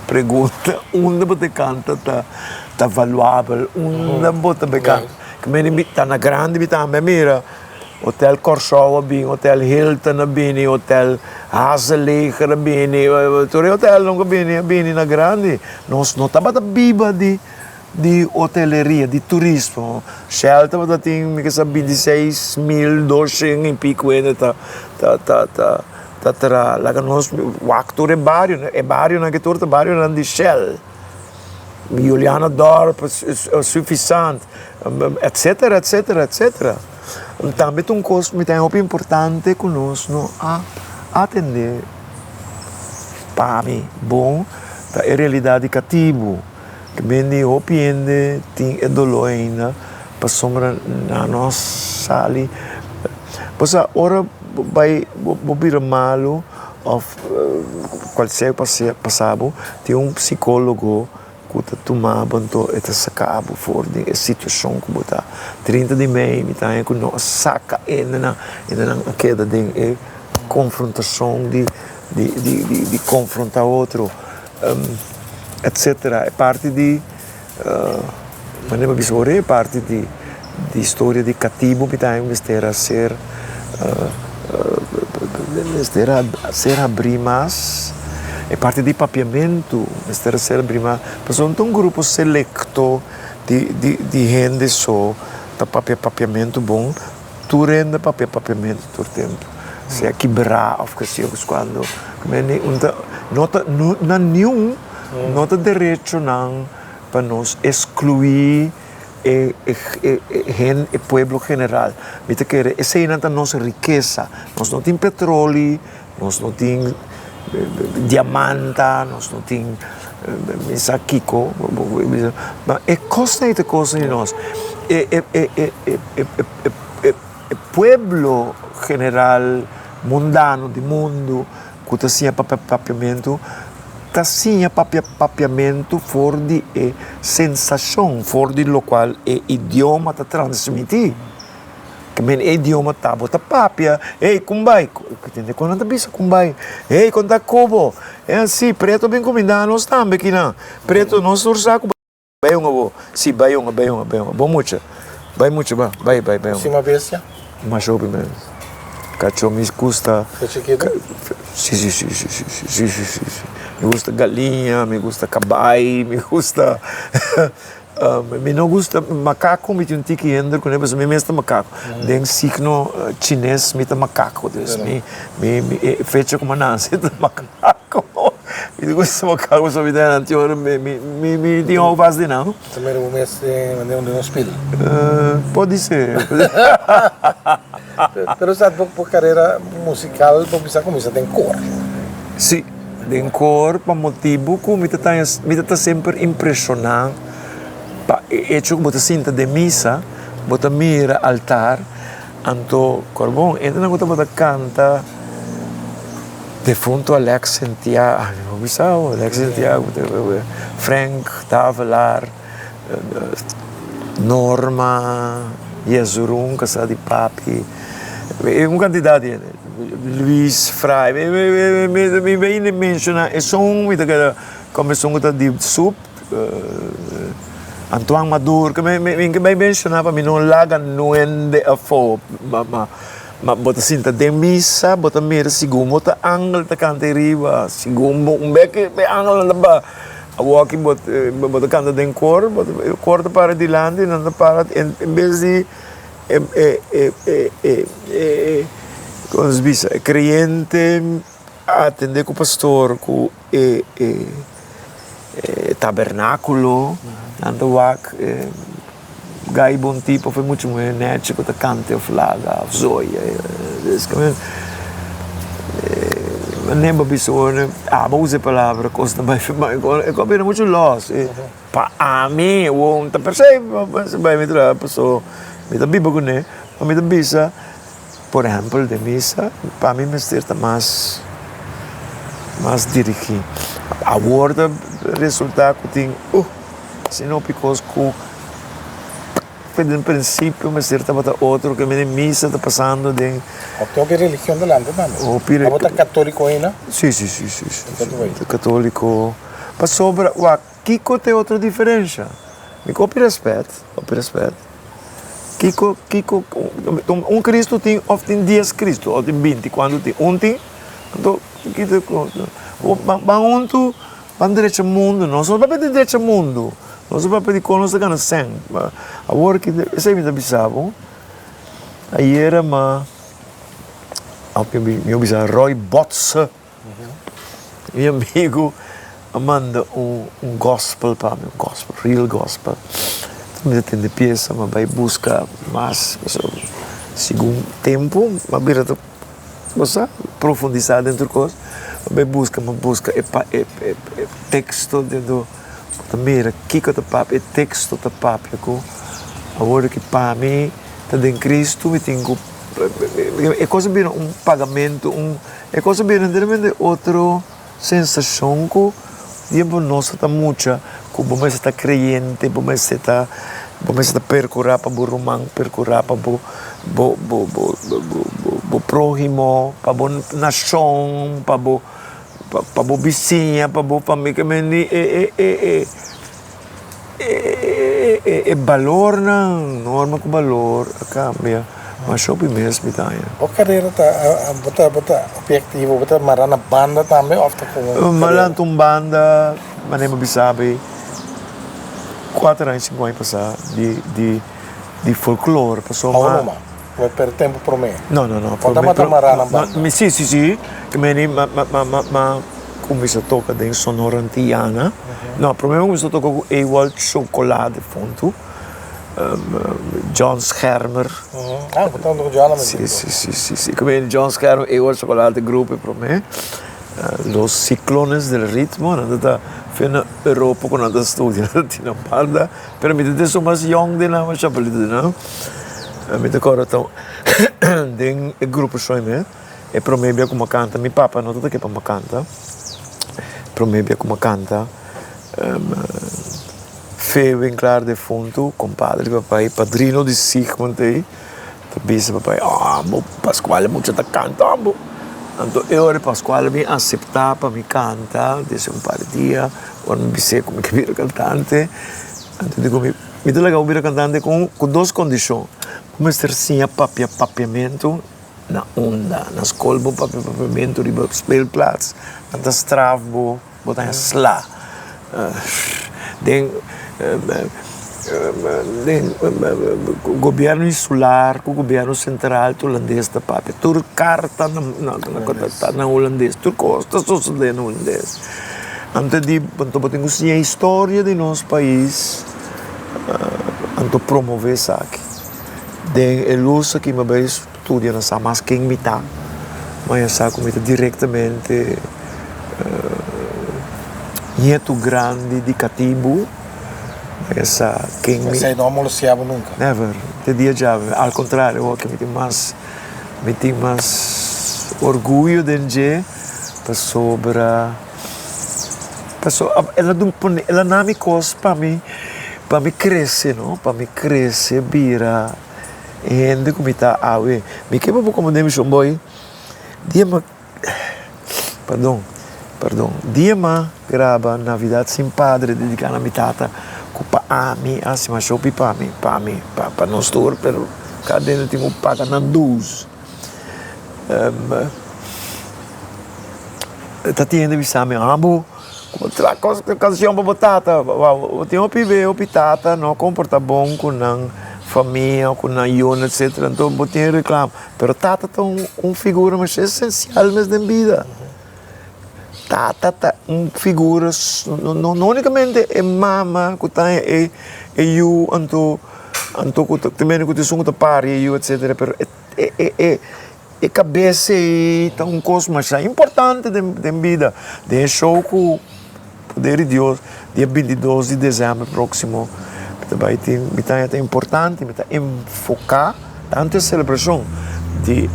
pregunta unda bo ta canta ta ta valuabel unda bo ta bay canta ke meni mi ta na grandi mi tambe a mira hotel Corsou a bini hotel Hilton a bini hotel Hazeleger a bini tur e hotelnan ku a bini a bini na grandi nos no tabata biba di di hoteleria di turismo Shell tabata tin mi ke sa 26 mil 200 y pico hende ta ta ta ta. Ta traha laga nos wak tur e barionan, e barionan ke tur ta barionan di Shell, Julianadorp, Suffisant, etcetera, etcetera, etcetera. Tambe ta un kos mi ta hopi importante ku nos no a atende pa mi bon ta e realidat di katibu, ke mende hopi hende tin e doló ainda pasobra nan no a sali. Bo sa ora bo bai bo bira malu of cual sea cu pasa bo tin un psicologo cu ta tuma bo anto e ta saca bo for di e situacion cu bo ta. 30 di mei mi ta haña cu no a saca hendenan, hendenan a keda den e confrontacion di di confronta otro etcetera. E parti di. Manera mi a bisa ora e parti di historia di katibu mi ta mester a ser mester a ser habrí mas, e parti di papiamentu mester a ser habrí mas, pasobra no ta un grupo selekto di di hende so ta papia papiamentu bon, tur hende papia papiamentu tur tempu, sea kibrá òf ke si kuando no ta na niun. No ta derechonan pa nos eskluí e e pueblo general. Mi ta kere eseinan ta nos rikesa. Nos no tin petroli, nos no tin diamanta, nos no tin mi sa kiko, ma e kosnan ei ta kosnan di nos. E e pueblo general mundano di mundu ku ta siña papia papiamentu ta siña papia papiamentu for di e sensashon, for di lokual e idioma ta transmití. Ke men e idioma ta bo ta papia, Hey, kumbai! Tende kon nan ta bisa kumbai? Hey, kon ta kobo? E así, Preto a bin kumindá nos tambe kinan. Preto, nos tur sa ku. Bai un abo. Si, bai un, bai un, bai un. Bo mucha. Bai mucha, ba. Bai, bai, bai un. Sima bestia? Masha hopi mes. Cacho mi gusta. Fe chikito? Si, si, si, si, si, si, si, si, si. Mi gusta galiña, mi gusta cabai, mi gusta mi no gusta macaco, mi tin un tiki hinder cune pasobra mi mes ta macaco. Den signo chines mi ta macaco, dus mi, mi, mi e fecha cu mi a nace ta macaco. Mi ta gusta macaco pasobra mi ta anterior mi mi mi tin hou vast di nan. Ta mira bo mes den manera un den un spil. Podi ser. Pero sa bo bo carera musical bo bisa cuminsa den koor. Si, den koor pa motibu cu mi ta ta mi ta ta semper impresiona. Pa e echo ku bo ta sinta den misa, bo ta mira altar, anto kòrbon entenan ku tabata kanta defunto Alex Santiago, mi no bisa bo, Alex Santiago, Frank Davelaar, Norma Yezurun kasá di papi, un kantidat di hende, Luis Fraai, mi bay menshoná esun mi ta keda kòm esun ku ta di sup. Antoine Maduro, ke mi ke bai menshoná pa mi no laga nuende afó, ma ma ma bo ta sinta den misa, bo ta mira segun bo ta angel ta kanta ariba, segun bo un bek e angelnan ta baha, awoki bo bo ta kanta den kor, bo ta e kor ta para dilanti, nan ta para en bes di e e e e e komo nos bisa e kreyente a atendé ku pastor ku. E e tabernáculo, nan ta wak e gai bon tipo of e mucha muhé nèchi ku ta kanta òf laga òf zoya. Des ke men manera bo bisa ora abo usa e palabra kos ta bai e kos bira muchu lòs. Pa ami awor ta persei bai mi traha paso mi ta biba kuné, ma mi ta bisa. Por ehempel den misa pa mi mester ta mas mas dirigí. Awor ta resultá ku tin uh asina hopi kos ku den prinsipio mester tabata otro ke mene misa ta pasando den. Hopi hopi religion delante tambe. Hopi. Abo ta katoliko ainda? Si si si si si katoliko pasobra wak kiko ta e otro diferensha? Mi ku hopi rèspèt hopi rèspèt. Kiko, kiko, un Cristo tin of tin dies Cristo of tin binti, cuanto tin? Un tin? Anto, kiko ban huntu, ban drecha mundu, nos no papia di drecha mundu, nos ta papia di con nos ta gana cen. Awor ki, esey mi ta bisa bo, ayera ma, mi a bisa Roy Botse. Mi amigu a manda un gospel pa mi, un gospel, real gospel. Mi ta tende piesa, mi a bai buska mas, pasobra segun tempu mi a bira ta, bo sa, profundisá den tur kos. Mi a bai buska, mi a buska e e teksto den bo ta mira kiko ta papia, e teksto ta papia ku awor ki pa mi ta den Kristu mi tin ku, e kos a bira un pagamentu, un. E kos a bira enteramente otro sensashon ku tiempo nos ta mucha ku bo mester ta kreyente, bo mester ta bo mester ta perkurá pa bo ruman, perkurá pa bo bo bo bo bo próhimo, pa bo nashon, pa bo pa bo bisiña, pa bo famia, ke mende e e e e E balornan, norma ku balor a kambia masha hopi mes mi ta haña. Bo karera ta, bo ta, bo ta obiektivo, bo ta mara na banda tambe òf ta komo? Mi a lanta un banda, manera mi a bisa bay, kuater aña, sinku aña pasá di, di, di folklor pasobra. Awo numa? Bo a perde tempu promé? No, no, no. Bo tabata mara na banda? Si, si, si. Mi, mi, mi, mi. Kuminsá toka den Sonora Antiana. No, promé mi kuminsá toka ku Ewald Chocolade Fontu, John Schermer. Ah, bo tabata ku John tambe? Si, si, si, si, si. Ku mi John Schermer, Ewald Chocolade grupo e promé. Los Ciclones del Ritmo, nan ta ta na Europa ku nan ta studia, nan ta tina banda. Pero mi ta den su mas yòn den nan, mas chapalito den nan. Mi ta kòrda ta den e grupo shoi mi. E prome bia ku mi a kanta, mi papa no tabata ke pa mi a kanta. Prome bia ku mi a kanta, Fe Winklaar defuntu, kompadre di papai, padrino di Sigmund ei, ta bisa papai, Amo, Pascual e mucha ta kanta amo. Anto e ora Pascual a bin aseptá pa mi kanta desde un par di dia, ora mi bis'é ku mi ke bira kantante, anto e di ku mi, mi ta laga bo bira kantante ku dos kondishon, bo mester siña papia papiamentu. Na unda? Na skol bo papia papiamentu riba speelplaats, nan ta straf bo, bo ta haña sla. Den den gobierno insular ku gobierno sentral ta hulandes ta papia, tur karta ta na hulandes, tur kos ta sosode na hulandes. Anto di anto bo tin ku siña historia di nos pais, anto promove esaki. Den e lus aki mi a bai studia na sa mas ken mi ta, mi a sa ku mi ta direktamente nietu grandi di katibu. Mi sa ken mi. Esei no a molestia bo nunka? Never. Te dia djawe. Al kontrario, awor ke mi tin mas, mi tin mas orguyo den dje pasobra, pasobra el a dun pone, el a na mi kos pa mi, pa mi krese no, pa mi krese bira e hende ku mi ta awe. Mi ke pa bo komprende mi shon boy, dia mi. Perdon, perdon. Dia m'a graba Navidad sin Padre dedica na mi tata cu pa ami a haci mas hopi pa mi, pa mi, pa pa nos tur, pero cada hende tin cu paga nan dues. Ta tin hende bisa mi, abo cu bo traha cancion pa bo tata, bo tin hopi be, hopi tata no comporta bon cu nan famia, cu nan yunan, etcetera, enton bo tin reclamo. Pero tata ta un figura masha esencial mes den bida. Tata ta un figura, no unicamente e mama cu ta e yu anto anto cu ta ku esun cu ta pari e yu etcetera, pero e cabes ei ta un cos masha importante den bida. Den e show cu Poder di Dios dia 22 di december proximo mi ta bai tin mi ta ta importante mi ta enfoca tanto e celebracion di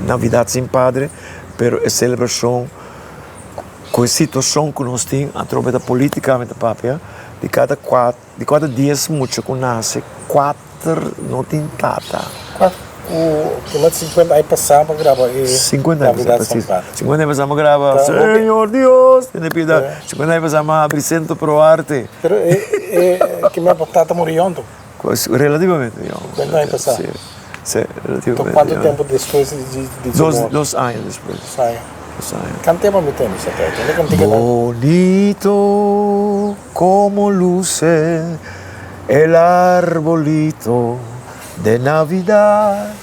Navidad sin Padre pero e celebracion cu e situacion cu nos tin atrobe ta politica mi ta papia di cada Di kuater dies mucha ku nase, kuater no tin tata. Ku kila 50 aña pasá bo graba e Navidad San Padre. 50 aña pasá bo graba Señor Dios tene piedad. 50 aña pasá bo habri Centro Pro Arte. Pero e kila bo tata muri yòn tu? Relativamente yòn. 50 aña pasá. Si, si, relativamente yòn. Kuantu tempu despues di su morto? Dos aña despues. Dos aña. Dos aña. Kan tema mi tende sa tata? Lo kantika ta. Bonito. Como luce el arbolito de Navidad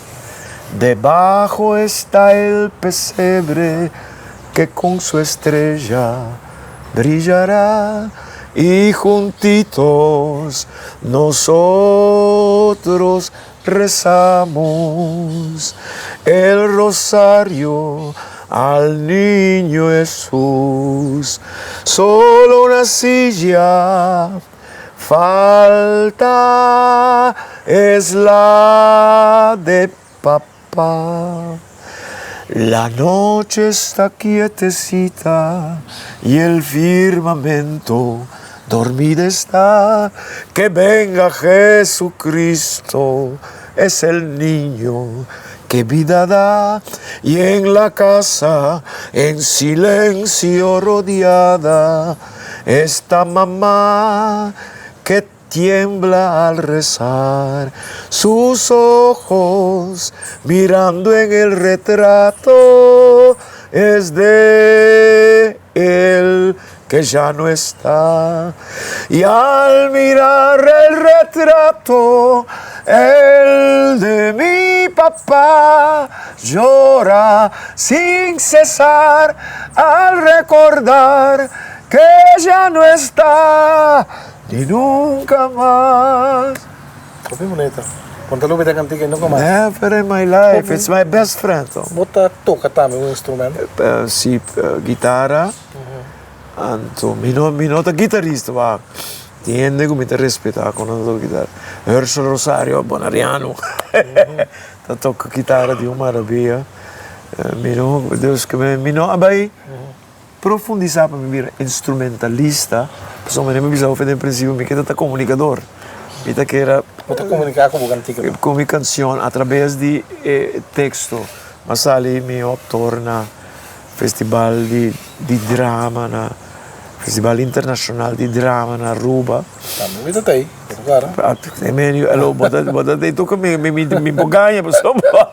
Debajo está el pesebre que con su estrella brillará Y juntitos nosotros rezamos el rosario al niño Jesús. Solo una silla falta, es la de papá. La noche está quietecita y el firmamento dormida está. Que venga Jesucristo, es el niño que vida da. Y en la casa, en silencio rodeada, está mamá que tiembla al rezar, sus ojos mirando en el retrato es de él que ya no está. Y al mirar el retrato, el de mi papá llora sin cesar al recordar que ya no está ni nunca mas. Hopi bunita. Bo ta lubida cantica y nunca mas. Never in my life. It's my best friend. Bo ta toca tambe un instrumento? Si, guitara. Anto mi no mi no ta guitarista wak. Tin hende ku mi ta respetá ku no ta toka guitara. Herschel Rosario, bonariano, ta toka guitara di un marabiya. Mi no, dus mi no a bai Profundisá pa mi bira instrumentalista, pasobra manera mi bisa hopi den prinsipio mi ke ta ta komunikador. Mi ta kere. Bo ta komuniká ku bo kantika? Ku mi kanshon atrabes di e teksto. Mi a sali mihó aktor na festival di di drama na festival internashonal di drama na Aruba. Tambe mi ta ta ei, bo ta kòrda? Alo, bo ta bo ta ei tur ku mi mi por gaña pasobra.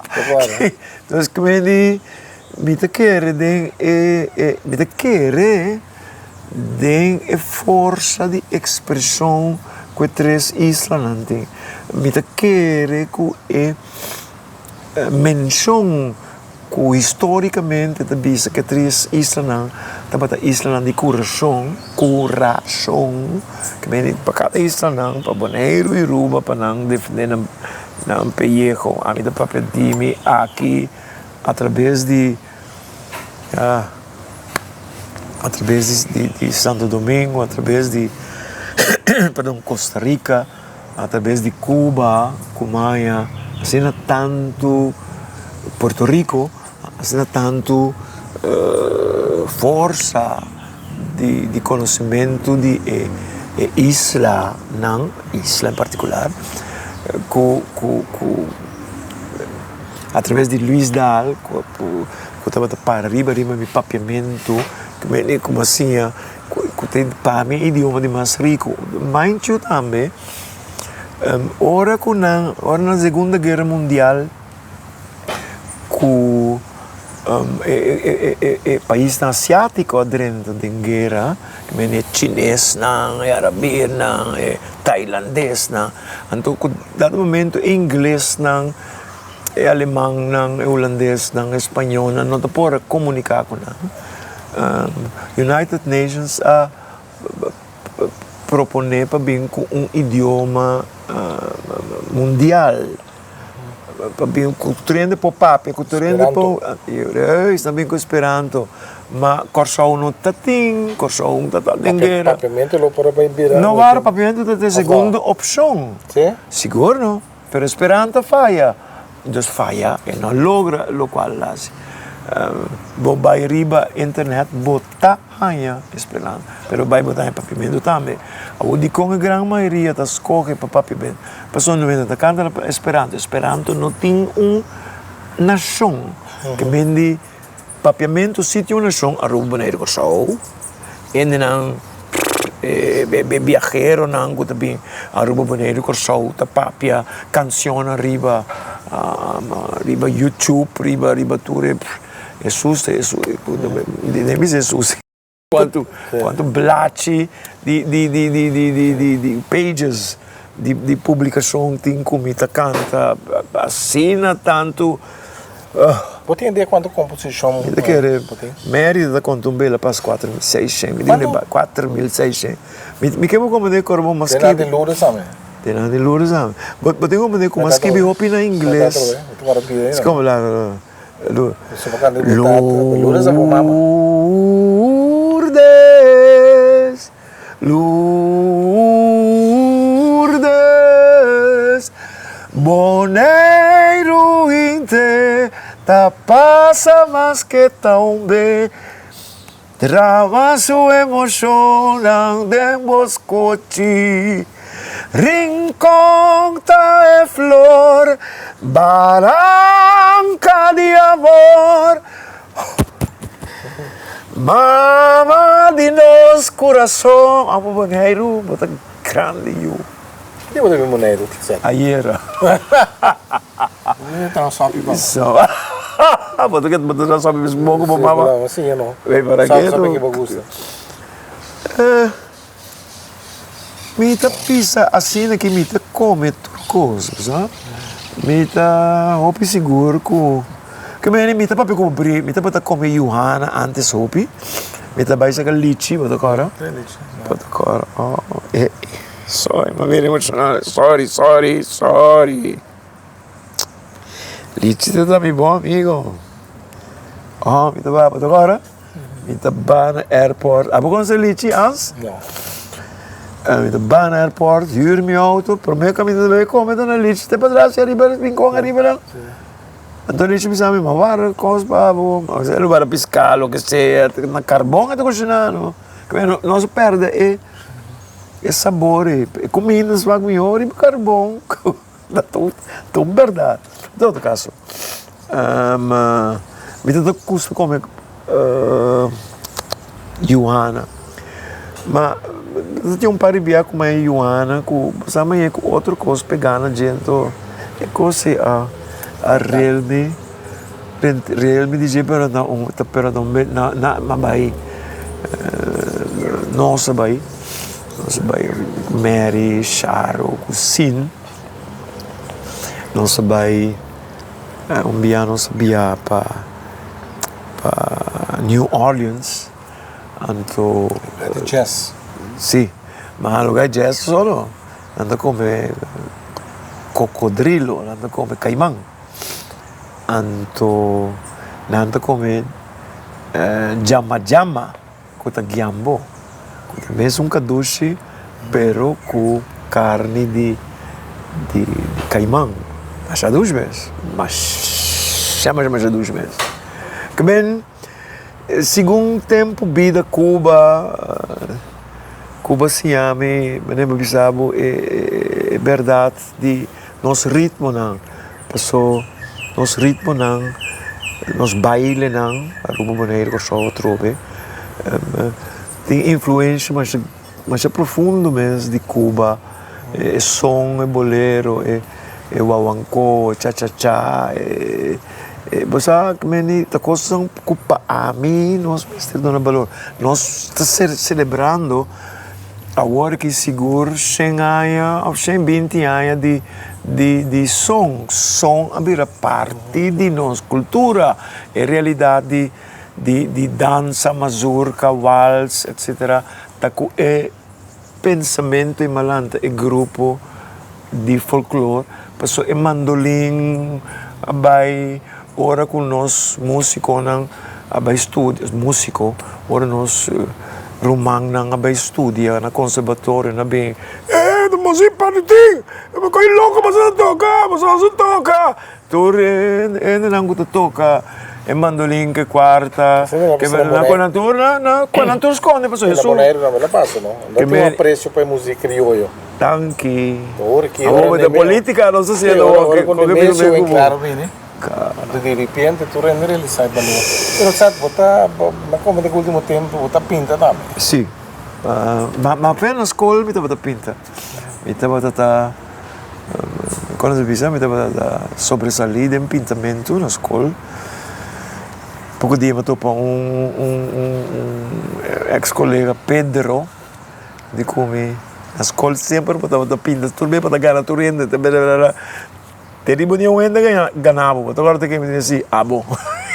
Bo kòrda? Entonces ku mi di. Mi ta kere den e e mi ta kere den e forsa di ekspreshon ku e tres islanan tin. Mi ta kere ku e menshon ku histórikamente ta bisa ku e tres islanan tabata islanan di kurashon, kurashon, ke mende pa kada islanan, pa Boneiru i Aruba pa nan defendé nan nan peyeho. Ami ta papia di mi aki. A traves di Atrabes di di Santo Domingo, atrabes di perdon Costa Rica, atrabes di Cuba, Cumaya, asina tantu Puerto Rico, asina tantu forsa di di konosementu di e e islanan, isla en partikular, ku ku ku atrabes di Luis Daal ku ku tabata para riba riba mi papiamentu ku mi ku mi a siña ku ta pa mi idioma di mas riku. Manchu tambe ora ku nan ora na segunda guera mundial ku e paisnan asiátiko a drenta den guera, ke mende e chinesnan, e arabirnan, e tailandesnan, anto ku dado momento e inglesnan, e alemannan, e hulandesnan, e spañolnan no ta por a komuniká ku nan. United Nations a proponé pa bin ku un idioma mundial. Pa bin ku tur hende por papia, ku tur hende por. Juist, nan bin ku esperanto. Ma Kòrsou no ta tin, Kòrsou no ta ta den guera. Papiamentu lo por a bai bira. No wara, papiamentu ta e segundo opshon. Si? Sigur no, pero esperanto a faya. Dus faya, e no logra lokual a hasi. Bo bai riba internet, bo ta haña esperanto, pero bai bo ta haña papiamentu tambe. Awor dikon e gran mayoria ta skohe pa papiamentu? Pasobra no ta kanta na esperanto. Esperanto no tin un nashon. Ke men di papiamentu si tin un nashon, Aruba, Boneiru, Kòrsou. Hendenan, e biaheronan ku ta bin Aruba, Boneiru, Kòrsou ta papia kanshonnan riba riba YouTube, riba riba tur e Hesus ta Hesus, mi bisa Hesus. Cuanto cuanto blachi di di di di di di di di pages di di publicacion tin cu mi ta canta asina tanto Bo tin idea cuanto composicion Mi ta kere Mary ta conta un bela pas 4600 mi di un 4600 mi mi ke bo comprende cu ora bo mas skibi Te na di Lourdes tambe Te na di Lourdes tambe bo bo tin comprende cu mas skibi hopi na ingles Lourdes, Lourdes, Boneiru henter ta pasa maske ta un be Drama su emoshonnan den bo skochi Rincon ta e flor Baranka di amor Mama di nos kurason Amo Boneiru, bo ta grandi yu. Ki bo ta bin Boneiru? Ayera. Mi ta sopi pa. Bo ta bo ta sopi mes bon ku bo mama. Sí, no. Wey para ke tu. Sopi ke bo gusta. Mi ta pisa asina ki mi ta kome tur kos, bo sa. Mi ta hopi sigur ku ke mene mi ta papia ku bo mi tabata kome yuhana antes hopi. Mi ta bai saka lichi, bo ta kòrda? Bo ta kòrda, oh. Sorry, mi a bira emocional. Sorry, sorry, sorry. Lichi ta ta mi bon amigo. Oh, mi ta ba, bo ta kòrda? Mi ta ba na airport. Abo konosé Lichi, Hans? No. Mi ta ba na airport, huur mi auto. Promé ku mi ta bai kome ta na Lichi te patras ariba, rincon ariba nan. Anto Lichi bisa mi, ma wara kos pa bo. Lo wara piská, loke sea. Na karbon e ta kushiná, no. Nos a pèrdè e. E sabor e kuminda smak mihor riba karbon ta un bèrdat. En todo kaso mi ta gusta kome yuana ma mi ta tin un par di bia ku mai yuana ku sa mañe ku otro kos pegá na dje anto e kos ei a realme realme di dje pero na un pero na na bai nos a bai. Nos a bai Mary, Sharo ku Sin. Nos a bai un bia nos a bia pa pa New Orleans anto. Lugar di jazz. Si, ma lugar di jazz solo nan ta kome kokodrilo, nan ta kome kaiman, anto nan ta kome djama djama. ku ta guiambo, ku ta mesun kadushi pero ku karni di di kaiman. Masha dushi mes, masha masha masha dushi mes. Ke men segun tempu bida Cuba, Cuba siña mi, manera mi a bisa bo e bèrdat di nos ritmonan. Paso nos ritmonan, nos bailenan, Aruba, Boneiru, Kòrsou atrobe, tin influensha masha masha profundo mes di Cuba, e son, e bolero, e wawanko, e chachacha, e bo sa meni ta kosnan ku pa ami nos mester duna balor. Nos ta selebrando. Awor ki sigur shen aña of shen binti aña di di di son. Son a bira parti di nos kultura. E realidat di di di dansa, mazurka, wals, etsetera ta ku e pensamentu i malanta e grupo di folklor pasobra e mandolin a bai ora ku nos musikonan a bai studia, musiko, ora nos rumannan a bai studia na konserbatorio nan a bin, E ta musik pa di tin, e bo koi loko boso ta toka, boso no sa toka. Tur e hendenan ku ta toka e mandolin ku e kuarta, ku nan tur nan tur skonde pasobra Na Boneiru tambe ta pasa no, no tin un apresio pa e musik krioyo. Danki. Awor de politica nos ta haciendo awor. Ora cu Nemesio wen claro bini, anto di repente tur hende realisa e balor. Pero sa, bo ta, mi a comenta cu ultimo tempo bo ta pinta tambe. Si. Ma apenas na scol mi tabata pinta. Mi tabata ta, con ta bisa, mi tabata ta sobresali den pintamento na scol. Poco dia mi a topa un ex colega Pedro. Di ku mi na skol semper bo tabata pinta tur bes bo ta gana tur hende te bla te riba niun hende a gana bo bo ta wòrdu ke mi di si abo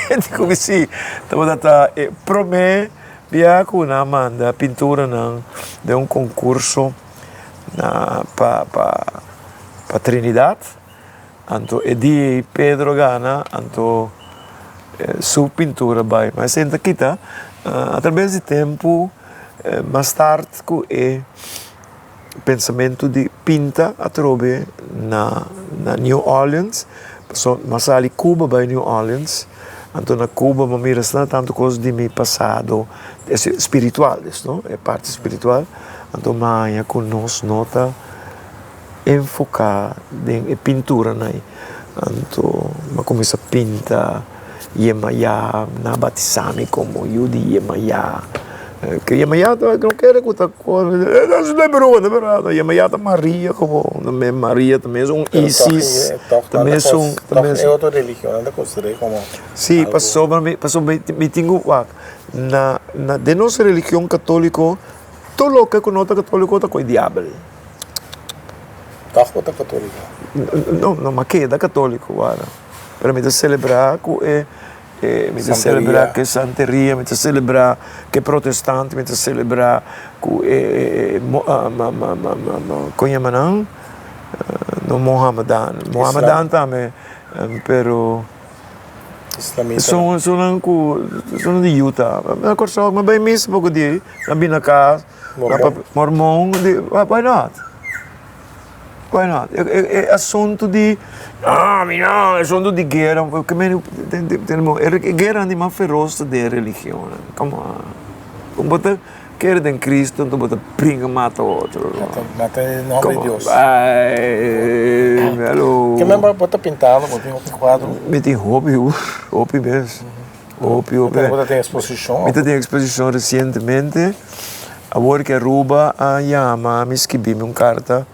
di ku mi si tabata ta e promé bia ku nan a manda pinturanan den un konkurso na pa pa pa Trinidad anto e dia ei Pedro gana anto su pintura bai ma esei ta kita atrabes di tempu. Mas tard ku e pensamentu di pinta atrobe na na New Orleans, pasobra mi a sali Cuba bai New Orleans, anto na Cuba mi a mira asina tantu kos di mi pasado spiritual dus no, e parti spiritual, anto mi a haña ku nos no ta enfoká den e pinturanan ei, anto mi a kuminsá pinta. Yemayá, nan a batisá mi komo yu di Yemayá. Ke Yemayá ta no kere ku ta Yemayá ta Maria komo Maria ta mes un Isis ta mes un ta mes. E otro religionnan ta konsider'é komo Si pasobra mi pasobra mi tin ku wak na na den nos religion katoliko tur loke ku no ta katoliko ta koe diabel. Tòg bo ta katoliko? No no mi a keda katoliko wara. Pero mi ta selebrá ku e mi ta selebrá ku e santeria, mi ta selebrá ku e protestante, mi ta selebrá ku e kon yama nan? No mohamedan, mohamedan tambe pero son esunnan ku esunnan di Utah. Na Kòrsou mi a bai misa poko di ei, mi a bini na kas, mormon, why not? Why not? E asuntu di, ah, mi no, e asuntu di guera, ke men e gueranan di mas feros ta den e religionnan, come on. Bo bo ta kere den Cristo anto bo ta bringa mata otro. Mata e nomber di Dios. Ay, hello. Ke men bo ta pintando, bo tin hopi kuadro? Mi tin hopi, hopi mes. Hopi, hopi. Bo ta tin eksposishon? Mi ta tin eksposishon resientemente. Awor ke Aruba a yama mi skibi mi un karta,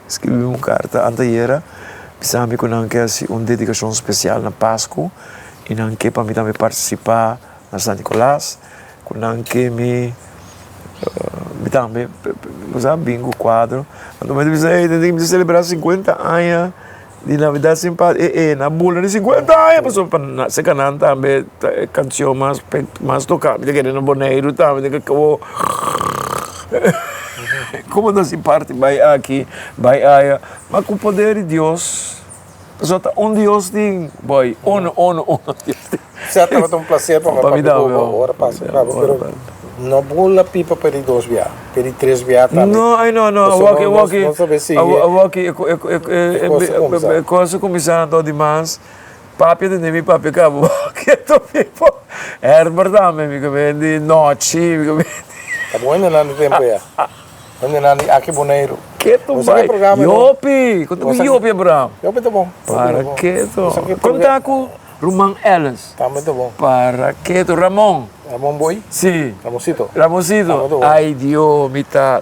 skibi mi un karta antayera, bisa mi ku nan ke hasi un dedikashon spesial na Pasku i nan ke pa mi tambe partisipá na San Nikolas, ku nan ke mi mi tambe bo sa bin ku kuadro. Anto mi ta bisa ey mi ta selebrá sinkuenta aña Di Navidad sin pas e e na bula di 50 aña pasobra pa na seka nan tambe ta e cancion mas mas toca mi ta kere na Boneiru tambe ta kere como como ta si parti bai aki bai aya ma cu poder di Dios pasobra ta un Dios tin boy uno uno uno Dios tin. Sè tabata un placer pa mi papia cu bo ora pasa caba pero. No bula pipa pa di dos bia, pa di tres bia tambe. No, ai no, no, Pasobra awor ki, nos awor ki, nos ta sigui. Awor ki e e E kos a kuminsá. e kos a kuminsá anto di mas papia tende mi papia kaba keto pipo. Herbert tambe mi ke di nochi mi ke di. Ta bon hendenan di tempo ya. Hendenan di aki Boneiru. Keto Bo sa bai. ke programa no? Yopi, kon ta Bo ku sa ke Yopi Abraham? Yopi ta bon. Yopi ta Para bon. keto. Bo sa ke Kon ta ku Ruman Ellis? Tambe ta bon. Para keto. Ramon. Ramon Boy? Si. Ramonsito. Ramonsito. Tambe ta bon. Ay Dios, mi ta.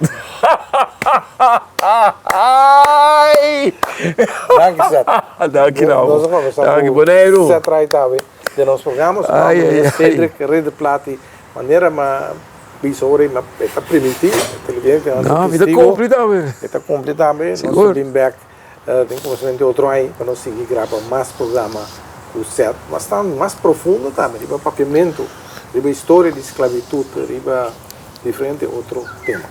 Ay! Danki Seth. Danki Ramon. Nos a conversa Danki ku Boneiru. Seth Rai tambe den nos programa. Su Ay, nomber ay, es ay. Cedric Ridderplati. Manera ma bisa ora i ma e ta primintí, televidentenan ta No, mi ta testigo. cumpli tambe. E ta cumpli tambe. Nos ta Sigur. bin bek den cuminsamentu di otro aña pa nos sigui graba mas programa cu Seth. Mas ta mas profundo tambe riba papiamentu, riba historia di sclavitud, riba diferente otro tema.